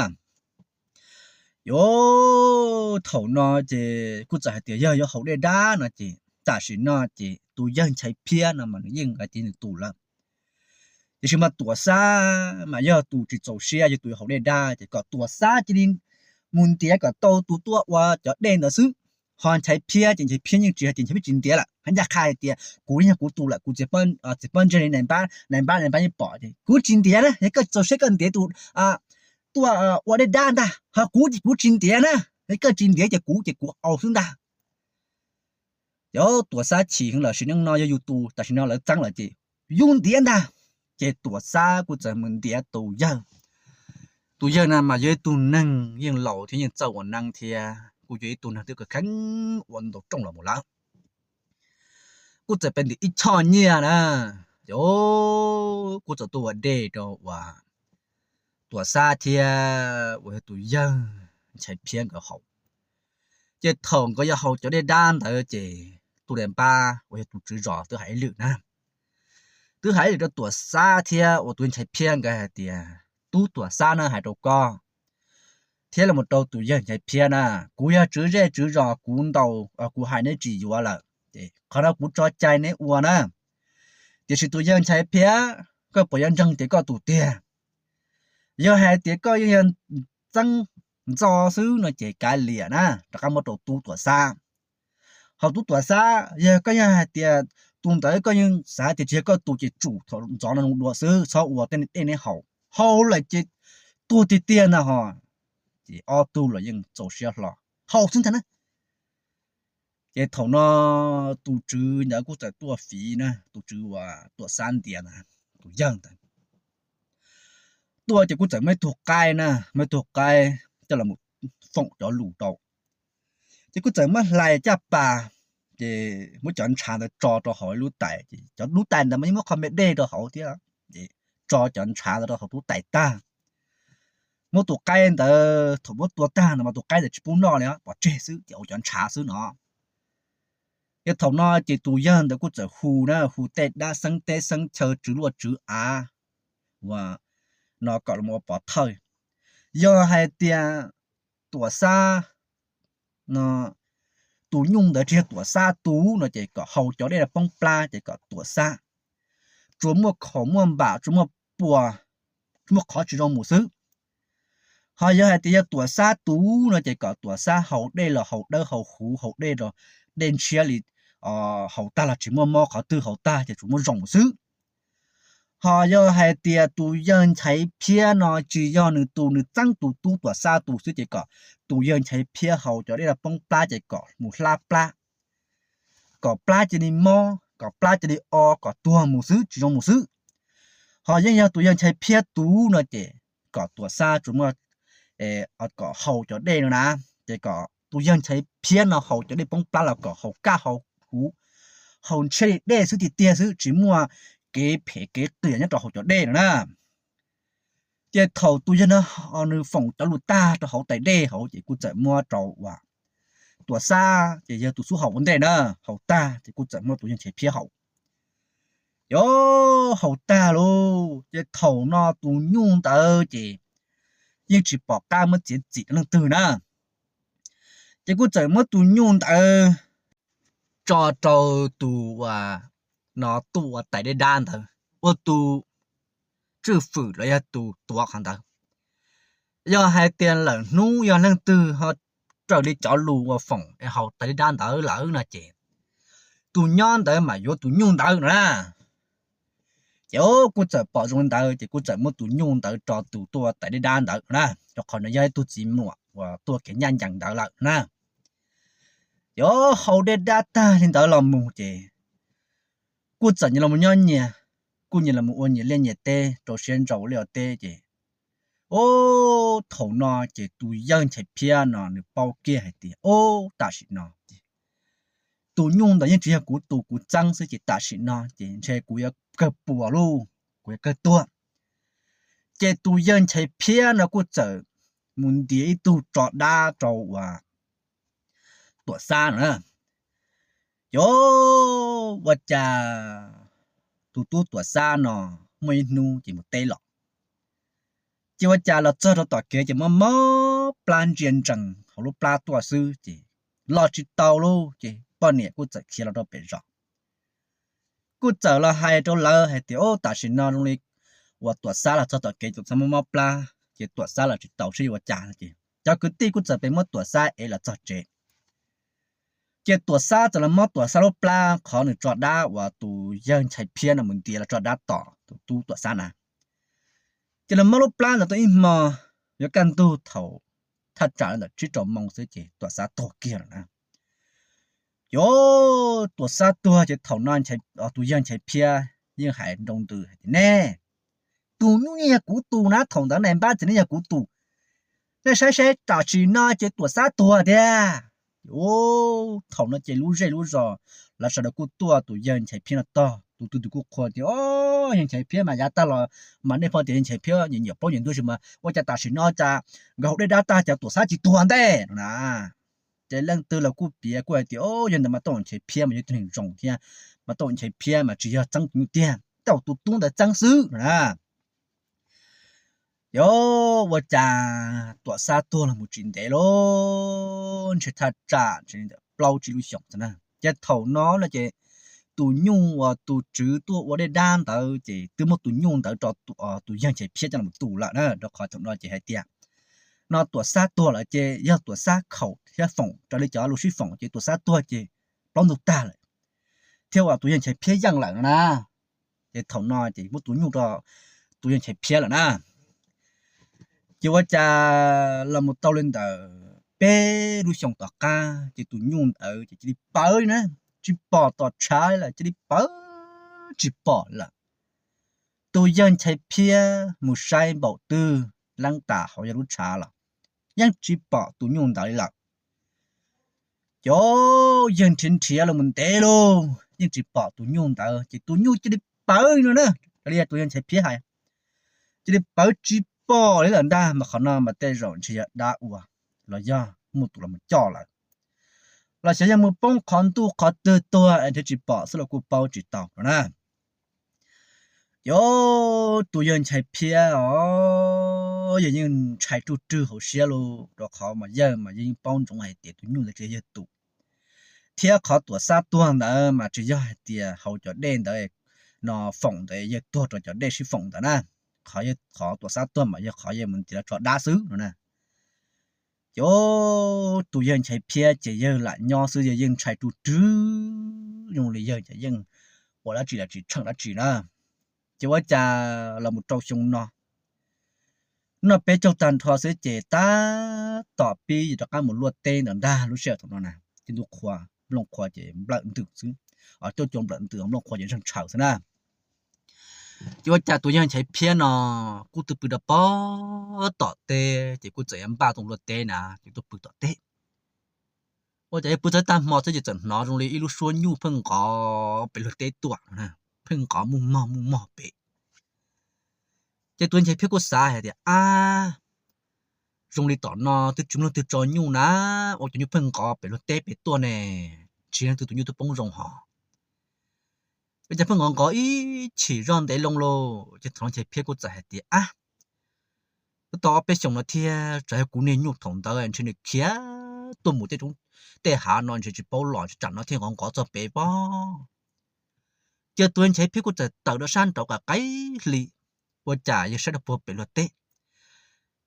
Yuav thaum no ces kuj txawm hais tias yog yuav haus dej dab no ces tam sim no ces tus yawg Nchaiv Phiab no mas nws yeej hais tias nws tus lawm. Tiam sis mas Tuam Xab mas yog tus tsis txaus siab, yog tus yuav haus dej dab ces kom Tuam Xab cia li mus ntiav kom tau tus tuaj ua cov dej ntawd xwb. Ho Nchaiv Phiab ces Nchaiv Phiab yeej tsis hais tias Nchaiv Phiab tsis ntiav lawm, hais ncaj qha hais tias kuv yog kuv tus lawm, kuv txiv pob ntseg li nais npab, nais npab nais npab yeej pom ces kuv tsis ntiav na, yog koj txaus siab koj ntiav tus tuaj ua dej dab ntag, ho kuv ces kuv tsis ntiav na, yog koj tsis ntiav ces kuv ces kuv au xwb ntag. Ces Tuam Xab chim heev lawm, sim neej no yog yus tus, tam sim no lawv txeeb lawm ces yus ntiav ntag. Ces Tuam Xab kuj txawm mus ntiav tus yawg. Tus yawg na mas yog ib tug neeg yeej laus thiab yeej txawj ua neeb thiab kuj yog ib tug neeg twb kheev ua ntau rooj los mus lawm. Kuj txawm pe ntim ib choj nyiaj na, ces kuj txawm tuaj ua dej rau uas Tuam Xab thiab uas yog tus yawg Nchaiv Phiab nkawd haus. Ces thaum nkawd yuav haus cov dej dab ntawd ces tus nais npab uas yog tus tswv zos twb hais ib lwm na, twb hais ib lwm rau Tuam Xab thiab uas tus yawg Nchaiv Phiab nkawd hais tias, tub Tuam Xab na, hais rau koj thiab los rau tus yawg Nchaiv Phiab na, kuv yog tswv zej tswv zos, kuv ntaus kuv hais neb tsis yuav lawm, ces qhov no kuv tso cai neb ua na. Tiam sis tus yawg Nchaiv Phiab, koj puas yuav ntseeg tias koj tus tiag? Yog hais tias koj yeej yog txeeb ntxo xwb no ces kav liam na, rov qab muab rau tub Tuam Xab. Ho tub Tuam Xab, yog koj yog hais tias tus ntawd koj yeej xav tias tsis yog koj tus ces tsum thaum ntxov no dua xwb, txhob ua tej dej neb haus, haus lawm ces tuag tiag tiag ntag ho. Ces ob tug los yeej txaus siab hlo, haus xwb ntag na. Ces thaum no tus tswv ntawd kuj txawm tuaj fiv na, tus tswv uas Tuam Xab ntiav ntawd, tus yawg ntawd tuaj ces kuj txawm muaj ib tug qaib na, muaj ib tug qaib coj los foom cov lus rau. Ces kuj txawm muab hlais caj pas, ces muab cov ntshav ntawd tso rau hauv ib lub tais, ces cov lub tais ntawd mas yeej muab qho me dej rau hauv thiab, ces tso cov ntshav ntawd rau hauv lub tais tag. Muab tus qaib ntawd, thaum muab tua tag no mas tus qaib ntawd tsis pub noj li, pov tseg xwb ces ua cov ntshav xwb no. Ces thaum no ces tus yawg ntawd kuj txawm hu na, hu tej dab xeeb teb xeeb chaw, tswv luaj tswv av uas no kom los ua pov thawj. Yog hais tias Tuam Xab no, tus nyuj ntawd tsis yog Tuam Xab tus no ces kom haus cov dej poob plab ces kom Tuam Xab tsuas muaj khaum muaj npam, tsuas muaj pua, tsuas muaj qhov tsis zoo mus xwb. Ho yog hais tias yog Tuam Xab tus no ces kom Tuam Xab haus dej los haus dawb haus huv, haus dej los dej ntshiab li, haus tag los tsis muaj mob, qhov twg haus tag ces tsuas muaj zoo mus xwb. Ho yog hais tias tus yawg Nchaiv Phiab no tsis yog nws tus, nws txeeb tus tub Tuam Xab tus xwb ces kom tus yawg Nchaiv Phiab haus cov dej los poob plab ces kom mus hlab plab, kom plab cia li mob, kom plab cia li o, kom tuag mus xwb, tsis zoo mus xwb. Ho yeej yog tus yawg Nchaiv Phiab tus no ces kom Tuam Xab tsuas muaj, kom haus cov dej no na, ces kom tus yawg Nchaiv Phiab no haus cov dej poob plab los kom haus kaj haus huv, haus ntshiab li dej xwb tiag tiag xwb, tsis muaj kev phem kev qias nyob rau hauv cov dej no na. Ces thaum tus yawg no nws foom cov lus tag rau hauv tais dej hauv ces kuj txawm muab rau uas Tuam Xab, ces yog tus xub haum ua ntej na, haus tag ces kuj txawm muab tus yawg Nchaiv Phiab haus. Ces haus tag lauj, ces thaum no tus nyuj ntawd ces yeej tsis pom qab muab txiav txim rau leej twg na. Ces kuj txawm muab tus nyuj ntawd tso rau tus uas no tuaj ua tais dej dab ntawd ua tus tswj fwm los yog tus tuav qhov ntawd. Yog hais tias lawm hnub yog leej twg ho raws li cov lus uas foom es haus tais dej dab ntawd lawm no ces tus nyob ntawd mas yuav tus nyuj ntawd no na. Ces kuj txawm pom zoo li ntawd ces kuj txawm muab tus nyuj ntawd rau tus tuaj tais dej dab ntawd no na, rau qhov nws yog ib tug txiv muam uas tuaj kev ncaj ncees ntawd lawm na. Ces haus dej dab tag li ntawd los mus ces kuj txawm nyias los nyob nyias, kuj nyias los ua nyias liaj nyias teb rau siab ntso ua liaj ua teb ces, o, thaum no ces tus yawg Nchaiv Phiab no nws paub kiag hais tias, o, tam sim no ces tus nyuj ntawd yeej tsis yog kuv tus kuv txeeb xwb ces tam sim no ces ntshe kuv yuav kawg puas lauj, kuv yuav kawg tuag. Ces tus yawg Nchaiv Phiab no kuj txawm mus ntiav ib tug tso dab rau uas Tuam Xab no na. Ces ua cas tus tub Tuam Xab no muaj ib hnub ces mus teb los, ces ua cas los txog rau tom kev ces mob mob plab ntsia ntsees hauv lub plab tuaj xwb ces los tsis tau lauj. Ces poj niam kuj txawm khiav los rau pem zos. Kuj txawm los hais rau lawv hais tias, o, tam sim no zoo li uas Tuam Xab los txog tom kev Tuam Xab mob mob plab ces Tuam Xab los tsis tau saib yuav ua cas no ces cov kwv tij kuj txawm pes muab Tuam Xab ev los txog tsev. Ces Tuam Xab txawm los muab Tuam Xab lub plab qhov nws tso dab uas tus yawg Nchaiv Phiab no mus ntiav los tso dab tom tus tub Tuam Xab na. Ces los muab lub plab ntawd tau ib hmo, yuav kaj ntug thaum thaj tsam ntawm tsib rau moo xwb ces Tuam Xab tuag kiag lawm na. Ces Tuam Xab tuag ces thaum no tus yawg Nchaiv Phiab yeej hais nroo ntws hais tias, nej, tus nyuj ne yog kuv tus na, thaum ntawd nej npab tias ne yog kuv tus, nej saib seb tam sim no ces Tuam Xab tuag tiag. Thaum no ces lub zej lub zos lawv sawv daws kuj tuaj tus yawg Nchaiv Phiab no tog, tus twg tus kuj qhuas tias, o, yawg Nchaiv Phiab mas yav tag los mas nej pom tias yawg Nchaiv Phiab nyiam nyiam plaub nyiam ntug mas ua cas tam sim no cas nkawd haus dej dab tag cas Tuam Xab tsis tuag ntej no na. Ces leej twg los kuj piav kuj hais tias, o, yawg ntawd mas tau Nchaiv Phiab mas yog tus neeg zoo thiab, mas tau Nchaiv Phiab mas tsis yog txeeb tus nyuj tiag, tau tus tub ntawd txeeb xwb no na. Ces ua cas Tuam Xab tuag los mus tsis ntev lauj, ntshe thaj tsam ntshe li ntawm plaub tsib lub xyoos xwb na. Ces thaum no no ces tus nyuj uas tus tswv tuaj ua dej dab ntawd ces twb muab tus nyuj ntawd rau tus yawg Nchaiv Phiab coj los tu lawm na, rau qhov thaum no ces hais tias no Tuam Xab tuag lawm ces yog Tuam Xab khaum thiab foom raws li cov lus sib foom ces Tuam Xab tuag ces plaub ntug tag lawm, thiab uas tus yawg Nchaiv Phiab yeej lawm no na. Ces thaum no ces muab tus nyuj rau tus yawg Nchaiv Phiab lawm na. Ces ua cas los mus tau li ntawm peb lub xyoo tom qab ces tus nyuj ntawd ces cia li pawv li na, tsis pom tom tshav lawm, cia li pawv tsis pom lawm. Tus yawg Nchaiv Phiab mus saib npaum twg, leeb tas hauv yog lub tshav los yeej tsis pom tus nyuj ntawd li lawm. Ces yawg nrhiav nrhiav los mus ntev lauj, yeej tsis pom tus nyuj ntawd ces tus nyuj cia li pawv no na, raws li tus yawg Nchaiv Phiab hais, cia li pawv tsis pom li lawm ntag. Mas qhov no mas tej zaum ntshe yog dab ua los yog muaj tus los mus coj lawm, los xyov yog mus poob qhov ntuj qhov twg tuag es nrhiav tsis pom xwb los kuj paub tsis tau no na. Ces tus yawg Nchaiv Phiab os, yawg yeej ntshai ruj rwg hauv siab lauj, rau qhov mas yawg mas yeej paub ntsoov hais tias tus nyuj ntawd tsis yog yawg tus, thiab qhov Tuam Xab tuag ntawd mas tsis yog hais tias hauv cov dej ntawd no foom ntawd yawg tuag rau cov dej sib foom ntawd na. Qhov, qhov Tuam Xab tuag mas yog qhov yawg mus ntiav los tso dab xwb no na. Ces tus yawg Nchaiv Phiab ces yawg lam nyob xwb, yawg yeej ntshai ruj rwg zoo li yawg ces yeej ua dab tsi los tsis tsheej dab tsi na. Ces ua cas los mus rau xyoo no, noj peb caug tag nrho xwb ces tab tom pib rov qab mus luaj teb ntawd ntag. Lub sij hawm thaum no na ces ntuj qhua, nplooj qhua ces nplawm ntws xwb, coj cua nplawm ntws, nplooj qhua ces zeeg tshaws xwb na. Ces ua cas tus yawg Nchaiv Phiab no kuj tuaj pw rau pem tom teb, ces kuj txawm yuav npaj tuaj luaj teb na, ces tuaj pw tom teb. Ua cas yawg pw txog tag hmo xwb ces txawm hnov zoo li ib lub suab nyuj pheej nqov pem luag teb tuaj, pheej nqov muj mog muj mog pem. Ces tus Nchaiv Phiab kuj xav hais tias, ab, zoo li tom no twb tsis muaj leej twg tso nyuj na, ua cas nyuj pheej nqov pem luag teb pem tuaj ne, tsis yog leej twg tus nyuj twb poob zoo hos. Ua cas pheej nqov nqov ib chim zoj ntev loo lauj. Ces thaum no Nchaiv Phiab kuj txawm hais tias, ab, twb tau ob peb xyoos no thiab, tsam yog kuv niag nyuj thaum ntawd ntshe nws khiav tuaj mus tej roob tej hav no ntshe tsis paub los, tsam no thiaj nqov nqov txog pem pob. Ces tus Nchaiv Phiab kuj txawm tawm rau sab nraud qaim qaim hli, ua cas yog saib rau puag pem luag teb,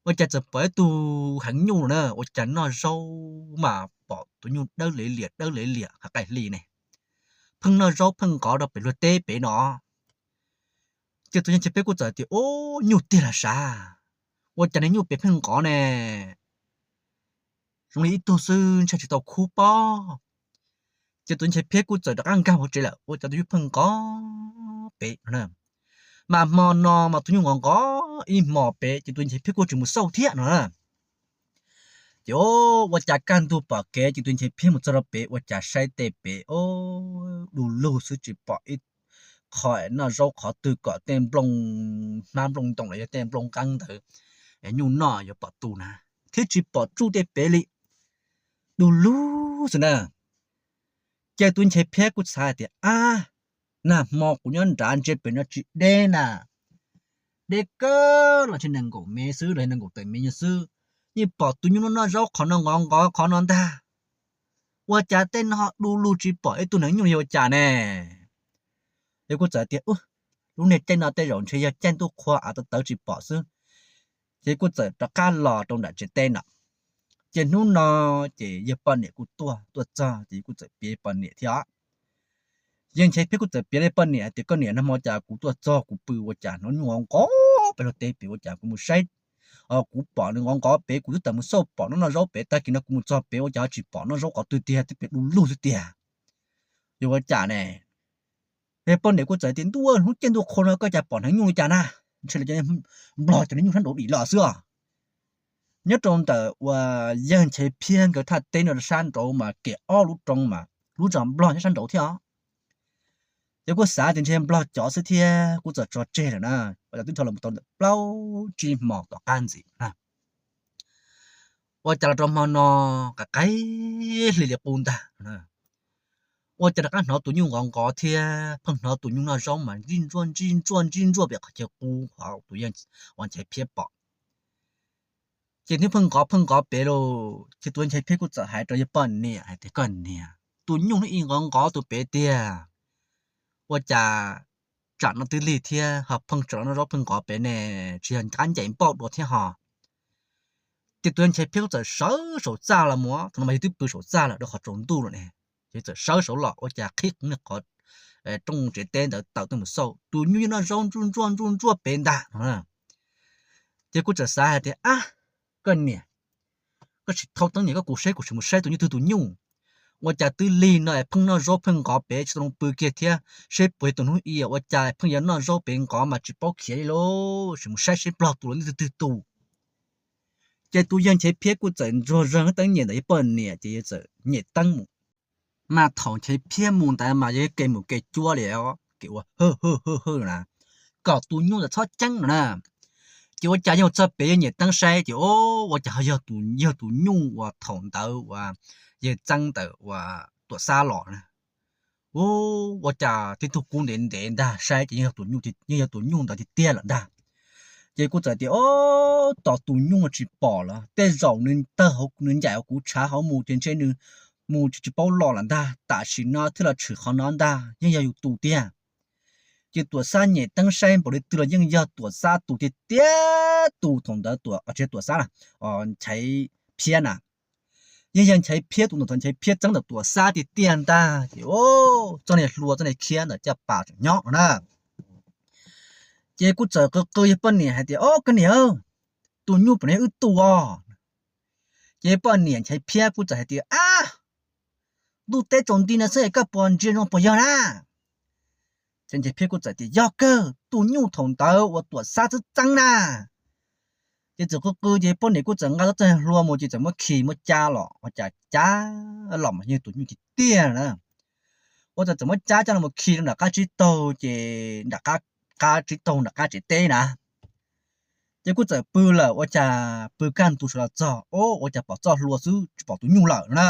ua cas txawm pom ib tug heev nyuj na, ua cas noj zaub mas pom tus nyuj dawb liam liam dawb liam liam qaim qaim hli ne, pheej noj zaub pheej nqov rau pem luag teb pem no. Ces tus Nchaiv Phiab kuj txawm tias, ub, nyuj tiag los sav, ua cas niag nyuj pem pheej nqov ne, zoo li ib tug xwb ntshai tsis tau khub pob. Ces tus Nchaiv Phiab kuj txawm rov qab nkag hauv tsev lawm, ua cas tus nyuj pheej nqov pem no. Mas hmo no mas tus nyuj nqov nqov ib hmos pem ces tus Nchaiv Phiab kuj tsis mus xauj thiab no na. Ces ua cas kaj ntug pom kev ces tus Nchaiv Phiab mus txog rau pem ua cas saib tej pem, o, du lug xwb tsis pom ib qho noj zaub qhov twg kom tej nplooj hmab nplooj ntoo los yog tej nplooj nqeeb ntawd nyuj noj yuav pom tu na, thiab tsis pom tsuj tej pem li, du lug xwb na. Ces tus Nchaiv Phiab kuj xav hais tias, ab, nag hmo kuv nyob nrad ntsia pem no tsis deb na, deb kawg los tsis nees nkaum mev xwb los yog nees nkaum tawm mev xwb, yeej pom tus nyuj noj zaub qhov no nqov nqov qhov no ntag. Ua cas tej no du lug tsis pom ib tug neev nyuj yog ua cas ne? Ces kuj txawm tias, lub niag caij no tej zaum ntshe yog caij ntuj qhua av tawv tawv tsis pom xwb. Ces kuj txawm rov qab los rau nram tsev teb no. Ces hnub no ces yawg poj niam kuj tuaj, tuaj txog ces kuj txawm piav poj niam thiab os. Yawg Nchaiv Phiab kuj txawm piav li poj niam hais tias, koj niam, nag hmo cas kuv tuaj txog kuv pw ua cas hnov nyuj nqov nqov pem luag teb pem, ua cas kuv mus saib, kuv pom nws nqov nqov pem, kuv twb tawm mus xauj pom noj noj zaub pem, tag kis no kuv mus txog pem ua cas ho tsis pom noj zaub qhov twg tiag, twb pem du lug xwb tiag. Yog ua cas ne? Yawg poj niam kuj txawm tias, ntuj, hnub caij ntuj qhua no koj cas pom neev nyuj li cas na? Ntshe lawv cov nplog cov neev nyuj sab nraud dim los xwb os. Nyob rau ntawm uas yawg Nchaiv Phiab nkawd thaj teb no rau sab nraud mas kem ob lub roob mas lub zos nplog nyob sab nraud thiab os. Ces kuj xav tias ntshe nplog cov xwb thiab kuj txawm tso tseg lawm na, ua cas twb dhau los mus tau ntawm plaub tsib hmo tom qab ntxiv na. Ua cas los rau hmo no qaim qaim hli li qub ntag, ua cas rov qab hnov tus nyuj nqov nqov thiab, pheej hnov tus nyuj noj zaub mas ntsij ntsuaj ntsij ntsuaj ntsij ntsuaj pem qhov chaw qub hov tus yawg uas Nchaiv Phiab pom. Ces hnub pheej nqov pheej nqov pem lauj, ces tus Nchaiv Phiab kuj txawm hais rau yawg poj niam hais tias, koj niam, tus nyuj hnub i nqov nqov tus pem tiag, ua cas tsam no twb lig thiab ho pheej tseem los noj zaub pheej nqov pem ne, tsis yog qab ncaim npauj dua thiab ho. Ces tus yawg Nchaiv Phiab kuj txawm sawv saum txaj los mus, thaum no mas yawg twb pw saum txaj lawm rau qhov tsaus ntuj lawm ne, ces txawm sawv saud los ua cas qhib qeev niag qhov rooj tsev teb ntawd tawm tuaj mus xauj, tus nyuj yeej noj zaub ntsuj ntsuaj ntsuj ntsuaj pem ntag no. Ces kuj txawm xav hais tias, ab, koj niam, koj tsis thau teeb niam koj kuv saib, kuv sim mus saib tus nyuj twg tus nyuj. Ua cas twb lig no es pheej noj zaub pheej nqov pem, tsis tau pw kiag thiab, seb puas yog tus hnub i ua cas pheej yuav noj zaub pem nqov mas tsis paub khiav li lauj, sim mus saib seb nplog tus los twg twg tus. Ces tus yawg Nchaiv Phiab kuj txawm ntsuag zog teeb nyem ntawm yawg poj niam ces yawg txawm nyem teeb mus. Mas thaum Nchaiv Phiab mus ntawd mas yog kev mus kev cuab li, kev ua hwj hwj hwj hwj na, kom tus nyuj ntawd txhob ceeb no na. Ces ua cas yawg txog pem yawg nyem teeb saib ces ua cas ho yog tus, yog tus nyuj uas thaum ntawd uas yawg txeeb ntawm uas Tuam Xab los na. Ua cas tib tug kub ntev ntev ntag, saib ces yeej yog tus nyuj, yeej yog tus nyuj ntawd tiag tiag lawm ntag. Ces kuj txawm tias, o, tos tus nyuj tsis pom lawm, tej zaum nws tawg hauv, nws ncaim hauv kuv tshav hauv mus ces ntshe nws mus tsis paub los lawm ntag, tam sim no thiaj los tshwm qhov no ntag, yeej yog yus tus tiag. Ces Tuam Xab nyem teeb saib npaum li twg los yeej yog Tuam Xab tus tiag tiag, tus thaum ntawd Tuam, tsis yog Tuam Xab na, Nchaiv Phiab na. Yeej yog Nchaiv Phiab tus ntawm thaum Nchaiv Phiab txeeb ntawm Tuam Xab tiag tiag ntag. Ces txoj niag hlua txoj niag khiab ntawd caj pas tseem nyob no na. Ces kuj txawm qw qw yawg poj niam hais tias, o, koj niam, tus nyuj puas yog wb tus os? Ces poj niam Nchaiv Phiab kuj txawm hais tias, ab, ntuj teb tsaus nti no xwb es koj puas ntsia zoo puas yog na? Ces Nchaiv Phiab kuj txawm tias, yog kawg, tus nyuj thaum ntawd uas Tuam Xab twb txeeb na. Ces txawm qw qw ces poj niam kuj txawm nqa txoj hlua mus ces txawm muab khi muab cab los, ua cas cab los mas yog tus nyuj tiag tiag na. Ua cas txawm muab cab coj los khi rau nram qab tsib taug ces nram qab, qab tsib taug nram qab tsev teb na. Ces kuj txawm pw lawm, ua cas pw kaj ntug sawv los txog, o, ua cas pom txoj hlua xwb tsis pom tus nyuj lawm no na.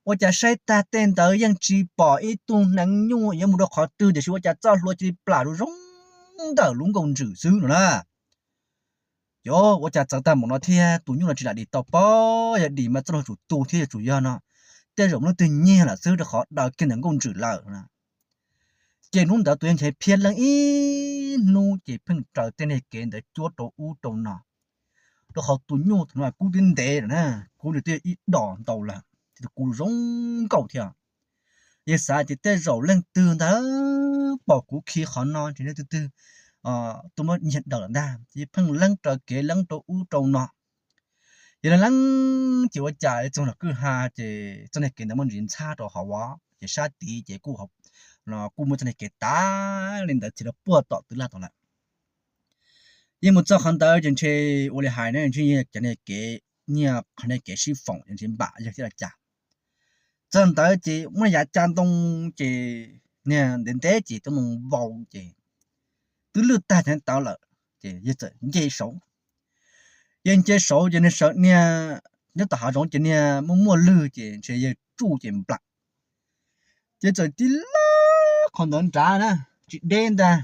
Ua cas saib tag tej ntawd yeej tsis pom ib tug hneev nyuj yuav mus rau qhov twg, tiam sis ua cas txoj hlua cia li plam rau zoo ntawm lub nkauj ntswm xwb no na. Ces ua cas txawv tag npaum no thiab, tus nyuj no tsis lam dim tau pob, yog dim mas txoj hlua yuav tsum tu thiab, yuav tsum yog no, tej zaum muaj leej twg nyiag lawm xwb rau qhov daws kiag ntawm nkauj ntswm lawm na. Ces hnub ntawd tus yawg Nchaiv Phiab leej ib hnub ces pheej raws tej niag kev ntawd cuab rau ub rau no, rau qhov tus nyuj thaum no kuv twb ntev lawm na, kuv nws twb yog ib dos ntau lawm, ces tus kuv zoo nkauj thiab. Yawg xav tias tej zaum leej twg ntag pom kuv khi qhov no ces leej twg twg tuaj muab nyiag daws lawm ntag, ces pheej leeb raws kev leeb rau ub rau no. Yog leeb leeb ces ua cas txog nram kwj ha ces txoj niag kev ntawd muaj ntsis ntxhab rau hauv, ces sab tid ces kuj muaj txoj niag kev tav li ntawd txij rau puag tom twg laj tod lawm. Yeej mus txog qhov ntawd ces ntshe ua li hais ne, ntshe yog cov niag kev, nyiag qhov niag kev sib foom ntshe npam yawg thiab los cas. Txog ntawd ces muaj yav cav ntoo ces niag ntev ntev ces twb mus vau ces twb lwj tag cov tawv lawm, ces yawg txawm nce saud. Yawg nce saud ces niag sawv niag nyob tom hav zoov ces niag muaj muaj lwg ces ntshe yawg tsuj ces nplam, ces txawm tib lawb qhov ntawd nrad na, tsis deb ntag,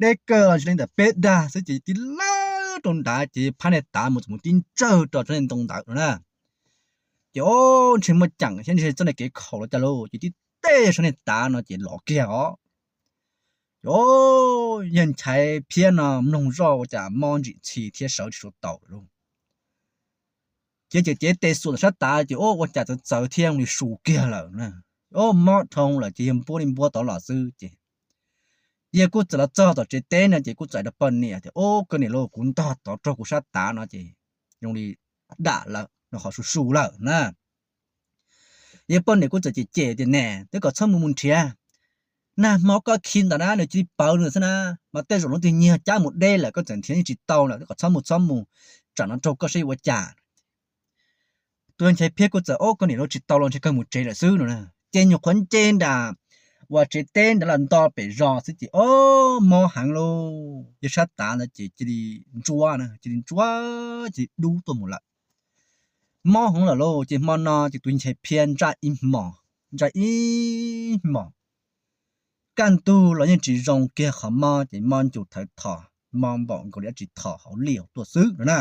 deb kawg los ntshe li ntawm peb dag xwb ces tib lawb rau nrad ces phab niag tav mus txawm mus tib ntsawg rau tsob niag ntoo ntawd no na. Ces o, ntshe muaj ceem thiab ntshe txoj niag kev khaum los cas lauj, ces tib tej tsob niag tav no ces lov kiag os. Ces o, yawg Nchaiv Phiab no mloog zoj ua cas mob ntsim txhi thiab sawv tsis tau lawm lauj. Ces ces cev tes xuas tom sab tav ces o, ua cas txawv txawv thiab zoo li su kiag lawm na. O, mob dhau lawm ces yawg npuab li npuab tod los xwb ces yawg kuj txawm los txog tom tsev teb no ces kuj txawm hais rau poj niam tias, o, koj niam lauj, kuv ntog tod raug kuv sab tav no ces zoo li dam lawm no, qhov su su lawm na. Yawg poj niam kuj txawm cem cem tias, ne, twb kom txhob mus mus nrhiav, nag hmo koj khi ntawm na nws cia li pawv nws xwb na, mas tej zaum leej twg nyiag cab mus deb lawm koj txawm nrhiav yeej tsis tau lawm, twb kom txhob mus txhob mus, tsam no raug koj saib yuav ua cas. Tus yawg Nchaiv Phiab kuj txawm, o, koj niam lauj, tsis tau los ntshe kawg mus tsev lawm xwb no na. Ces nyuam qhuav nce nram uas tsev teb ntawd los nto pem zos xwb ces o, mob heev lauj, yawg sab tav ntawd ces cia li ntsuab na, cia li ntsuab cia li dub tuaj mus lawm. Mob heev lawm lauj, ces hmo no ces tus yawg Nchaiv Phiab ntsaj ib hmos, ntsaj ib hmos, kaj ntug los yeej tsis zoo kiag qhov mob ces mob ncus thawv thos, mob npaum nkaus li dab tsi thom hauv liaj tuaj xwb no na.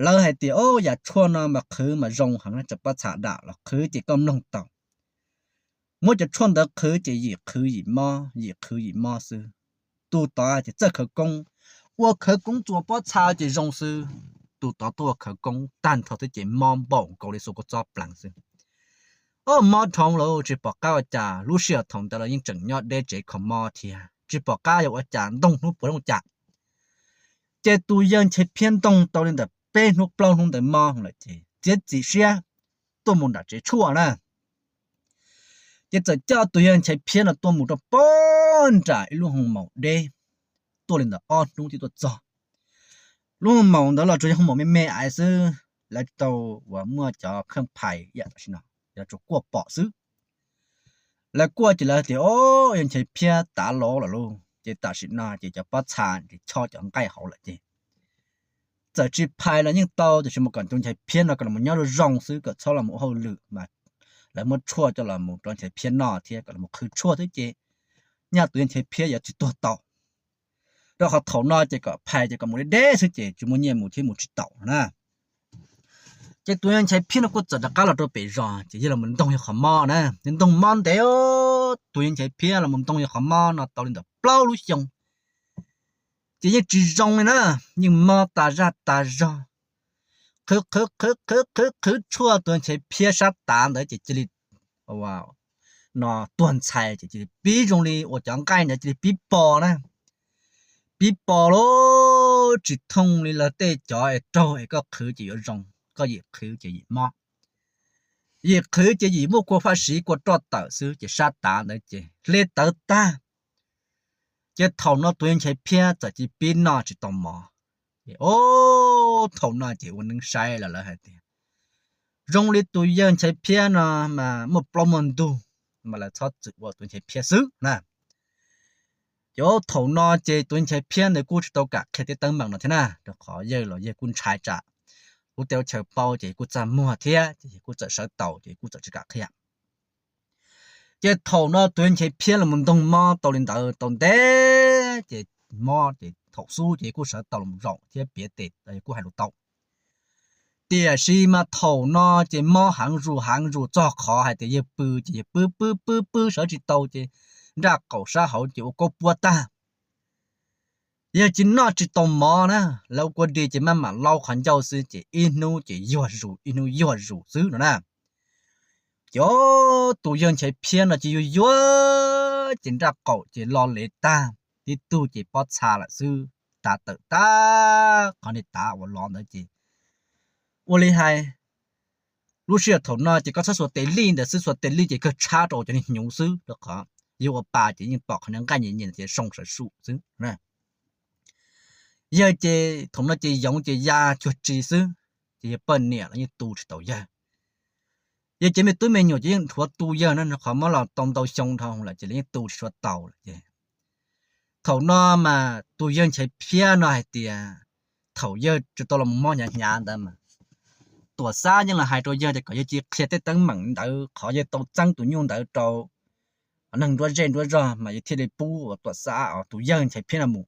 Lawv hais tias, o, yam tshuaj no mas qhwv mas zoo heev, tseem pob txha dam los qhwv ces koj mloog tau. Muab cov tshuaj ntawd qhwv ces yim qhwv yim mob, yim qhwv yim mob xwb. Tus tod ces txawj khawv koob, ua khawv koob txua pob txha ces zoo xwb. Tus tod tuaj ua khawv koob tag nrho xwb ces mob npaum nkaus li xuas kua txob pleev xwb. O, mob dhau lawm tsis pom qab ua cas, lub sij hawm thaum ntawd los yeej tseem nyob deb tsev kho mob thiab, tsis pom qab yuav ua cas, ntoo hnub puav leej ua cas. Ces tus yawg Nchaiv Phiab ntoo tau li ntawm peb hnub plaub hnub ntawd mob lawm ces txiav txim siab tuaj mus nram tsev tshuaj na. Ces txawm coj tus yawg Nchaiv Phiab no tuaj mus rau pog nram ib lub hoo maum deb, tuaj li ntawm ob hnub thiaj tuaj txog. Lub hoo maum ntawd los tsuas yog hoo maum me me aiv xwb, lawv tsis tau uas muaj cov kheej phais ib yam tam sim no, yog tsuas kuaj pom xwb. Lawv kuaj ces lawv tias, o, yawg Nchaiv Phiab tav los lawm lauj, ces tam sim no ces cov pob txha ces chob cov nqaij hauv lawm ces txawm tsis phais los yeej tau, tiam sis mas kom tus Nchaiv Phiab no kom los mus nyob zoo zoo xwb, kom txhob los mus ua hauj lwm mas lawv muab tshuaj coj los mus rau Nchaiv Phiab noj thiab kom los mus qhwv tshuaj xwb ces nyaj tus yawg Nchaiv Phiab yuav tsis tuag tau. Rau qhov thaum no ces kom phais ces kom mus deb deb xwb ces tsis muaj nyiaj mus thiab mus tsis taus na. Ces tus yawg Nchaiv Phiab no kuj txawm rov qab los rau pem zos ces yawg los mus ntoog yawg qhov mob na, yawg ntoog mob ntev, tus yawg Nchaiv Phiab los mus ntoog yawg qhov mob no tau li ntawm plaub lub xyoo ces yeej tsis zoo li na, yeej mob tas zaj tas zog. Qhwv qhwv qhwv qhwv qhwv qhwv tshuaj tus yawg Nchaiv Phiab sab tav ntawd ces cia li no tuag ntxhais ces cia li pib zoo li uas cov nqaij ntawd cia li pib pos na, pib pos lawm tsis thooj li lawv tej cov es raug es koj qhwv ces yuav zoo, koj yim qhwv ces yim mob, yim qhwv ces yim muaj kua faj siv kua roj tawm xwb ces sab tav ntawd ces hle tawv tag. Ces thaum no tus yawg Nchaiv Phiab txawm cia li pib noj tsis tau mov. Ces o, thaum no ces ua neeb saib los lawv hais tias zoo li tus yawg Nchaiv Phiab no mas muaj plaub muaj ntug, mas lawv txhob txwm ua tus Nchaiv Phiab xwb na. Ces thaum no ces tus Nchaiv Phiab ntawd kuj tsis tau kam qhia tej teeb meem no thiab na, rau qhov yawg los yawg kuj ntshai tsam lub teb lub chaw paub ces kuj txaj muag thiab ces kuj txawm sawv taus ces kuj txawm tsis kam qhia. Ces thaum no tus yawg Nchaiv Phiab los mus ntoog mob tau li ntawd tau ntev ces mob ces thaum xub ces kuj sawv tau los zaum thiab piav tes kuj hais lus tau. Tiam sis mas thaum no ces mob heev zus heev zus txog qhov hais tias yawg pw ces yawg pw pw pw pw sawv tsis tau ces nraj qaum sab hauv ces ua kaub puab tag. Yawg tsis noj tsis tau mov na, lawv ua kua dis ces maj mam laub qhov ncauj xwb ces ib hnub ces yuag zus ib hnub yuag zus xwb no na. Ces tus yawg Nchaiv Phiab no ces yuag yuag ces nraj qaum ces lo lev tag, tib tug ces pob txha lawm xwb, tav tawm tag qhov niag tav uas lov ntawd ces ua li hais lub sij hawm thaum no ces koj txhob xuas tes lij ntawd xwb, xuas tes lij ces kawg tshab rau cov niag hnyuv xwb, rau qhov yawg ua pa ces yeej pom qhov niag nqaij nyias nyias ces zoo sawv sum xwb. Yawg ces thaum no ces yoov ces ya cuag tsi xwb, ces yawg poj niam los yeej tu tsis tau yawg. Yawg cov me tub me nyuam ces yeej dhuav tu yawg na, qhov mob los tau ntau xyoo dhau lawm ces lawv yeej tu tsis tshua tau lawm ces thaum no mas tus yawg Nchaiv Phiab no hais tias thaum yawg tsis tau los mob hnyav hnyav ntawd mas Tuam Xab yeej los hais rau yawg tias kom yawg cia li qhia tej teeb meem ntawd, qhov yawg tau txeeb tus nyuj ntawd rau neeg nruab zej nruab zog mas yawg thiaj li pub uas Tuam Xab, tus yawg Nchaiv Phiab no mus.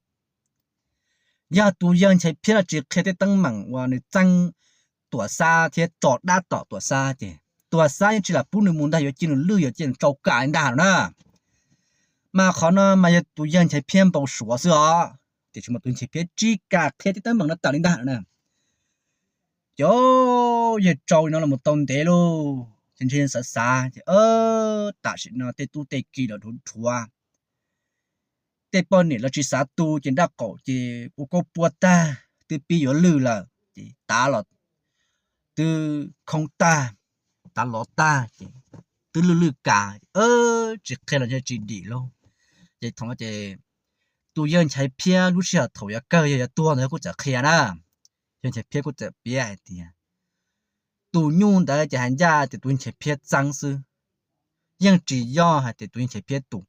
Yog tus yawg Nchaiv Phiab no tsis qhia tej teeb meem uas nws txeeb Tuam Xab thiab tso dab tom Tuam Xab ces Tuam Xab yeej tsis lam pub nws mus ntag, yuav cia nws lwj yuav cia nws tsau kam li ntag no na. Mas qhov no mas yog tus yawg Nchaiv Phiab npau suav xwb os, tiam sis mas tus Nchaiv Phiab tsis kam qhia tej teeb meem no tawm li ntag no na. Ces yawg tsau li no los tau ntev lauj, ces ntshe xav xav ces tam sim no tej tub tej ki los dhuav dhuav, tej poj niam los tsis xav tu ces nraj qaum ces ua kaub puab tag, twb pib yuav lwj lawm ces tav los twb khoob tag, tav lov tag ces twb lwj lwj kas, tsis qhia los ntshe tsis dim lauj. Ces thaum no ces tus yawg Nchaiv Phiab lub sij hawm thaum yuav kawg yawg yuav tuag ntawd kuj txawm qhia na. Yawg Nchaiv Phiab kuj txawm piav hais tias tus nyuj ntawd ces hais ncaj tias tus yawg Nchaiv Phiab txeeb xwb, yeej tsis yog hais tias tus yawg Nchaiv Phiab tus.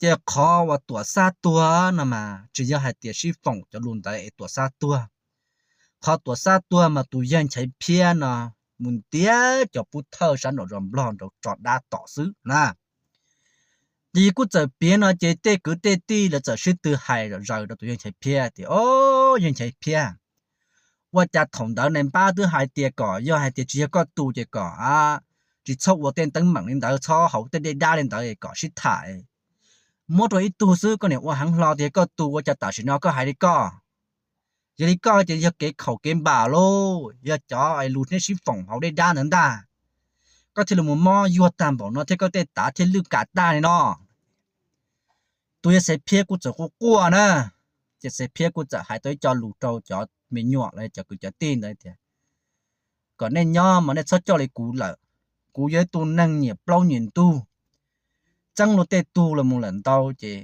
Ces qhov uas Tuam Xab tuag no mas tsis yog hais tias sib foom cov lus ntawd es Tuam Xab tuag. Qhov Tuam Xab tuag mas tus yawg Nchaiv Phiab no mus ntiab cov pub thawj sab nraum zos Nplog nraud tso dab tom xwb na. Ces kuj txawm piav no ces tej kwv tej tij lawv txawm sib tw hais zom zaws rau tus yawg Nchaiv Phiab tias, o, yawg Nchaiv Phiab, ua cas thaum ntawd nais npab twb hais tias kom yog hais tias tsis yog koj tus ces kom tsis txhob ua tej teeb meem li ntawd, txhob haus tej dej dab li ntawd kom sib tham. Muab rau ib tug xwb koj niam ua heev hlo tias yog koj tus, ua cas tam sim no koj hais li koj? Yog li koj ces yog kev khaum kev npam lauj, yog cov lus nej sib foom haus dej dab ntawd ntag. Koj thiaj li mus mob yuag tag npaum no thiab koj tej tav thiaj lwj kas tag li no. Tus yawg Xaiv Phiab kuj txawm quaj quaj na, ces Xaiv Phiab kuj txawm hais tau ib co lus rau cov me nyuam los cov kwv cov tij ntawd tias, kom nej nyob mas nej txhob coj li kuv lawm. Kuv yog ib tug neeg nyiam plaub nyiam ntug, txeeb luag tej tug los mus lawm ntau ces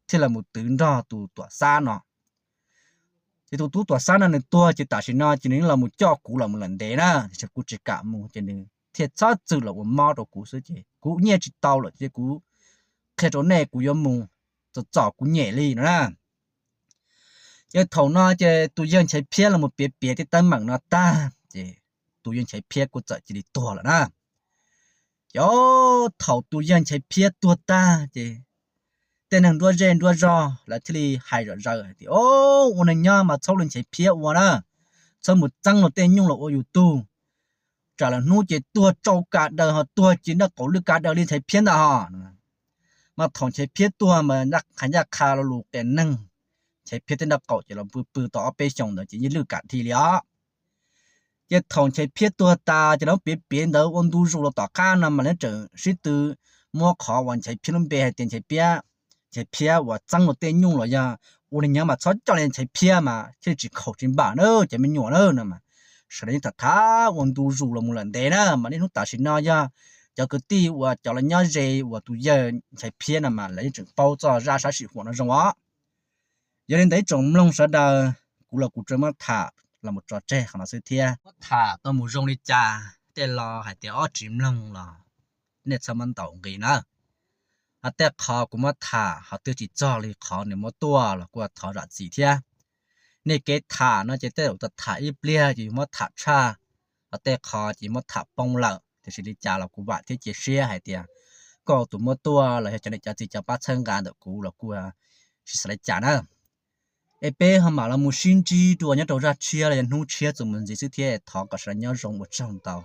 thiaj los mus twv nrog tus Tuam Xab no. Ces tus tub Tuam Xab no nws tuag ces tam sim no ces nws los mus coj kuv los mus lawm ntev na, tiam sis kuv tsis kam mus ces nws thiaj txhob txwm los ua mob rau kuv xwb ces kuv nyiaj tsis tau lawm ces kuv qhia rau nej kuv yuav mus txom txom kuv nyem li no na. Ces thaum no ces tus yawg Nchaiv Phiab los mus piav piav tej teeb meem no tag ces tus yawg Nchaiv Phiab kuj txawm cia li tuag lawm na. Ces thaum tus yawg Nchaiv Phiab tuag tag ces tej neeg nruab zej nruab zog lawv thiaj li hais zom zaws hais tias, o, ua neeg nyob mas txhob li Nchaiv Phiab ua na, txhob mus txeeb luag tej nyuj los ua yus tug. Tsam lawm hnub ces tuag tsau kas daws ho tuag ces nraj qaum lwj kas daws li Nchaiv Phiab ntag ho. Mas thaum Nchaiv Phiab tuag mas qhov ncaj qha lo lus qias neeg, Nchaiv Phiab tej nraj qaum ces los pw pw tau ob peb xyoos ntawd ces yeej lwj kam dhi li os. Ces thaum Nchaiv Phiab tuag tas ces lawv piav piav ntawd ua ntu zus los tom qab no mas lawv tseem sib tw muab qhov uas Nchaiv Phiab lub npe hais tias Nchaiv Phiab, Nchaiv Phiab uas txeeb luag tej nyuj los yog ua neeg nyob mas txhob coj li Nchaiv Phiab mas thiaj li tsis khaum tsis npam na cov me nyuam na no mas sawv daws yeej tham tham ua ntu zus los mus lawm ntev na mas niaj hnub tam sim no yog cov kwv tij uas cov los nyob ze uas tus yawg Nchaiv Phiab no mas lawv yeej tseem paub txoj zaj sab sim huam no zoo os. Yog li ntawd ib tsoom mloog sawv daws, kuv los kuv tsuas muab tham los mus tso tseg qhov no xwb thiab. Muab tham tau mus zoo li cas tej los hais tias ob tsis mloog los nej txhob muab ntaus nqi na. Ho tej qhov kuv muab tham ho twb tsis txog li qhov nws muab tuaj los kuj thov zam txim thiab. Nej kev tham no ces tej zaum tham ib pliag ces yus muab tham tshaj, ho tej qhov ces muab tham poob lawm. Tiam sis li cas los kuv vam thiab cia siab hais tias koj tus muab tuaj los yog cov niam cov txiv cov pab txhawb nqa ntawm kuv los kuj tsis xav li cas na. Es peb ho mam los mus sib ntsib dua nyob rau zaj tshiab los yog hnub tshiab txuas mus ntxiv xwb thiab, thov kom sawv daws nyob zoo, ua tsaug ntau.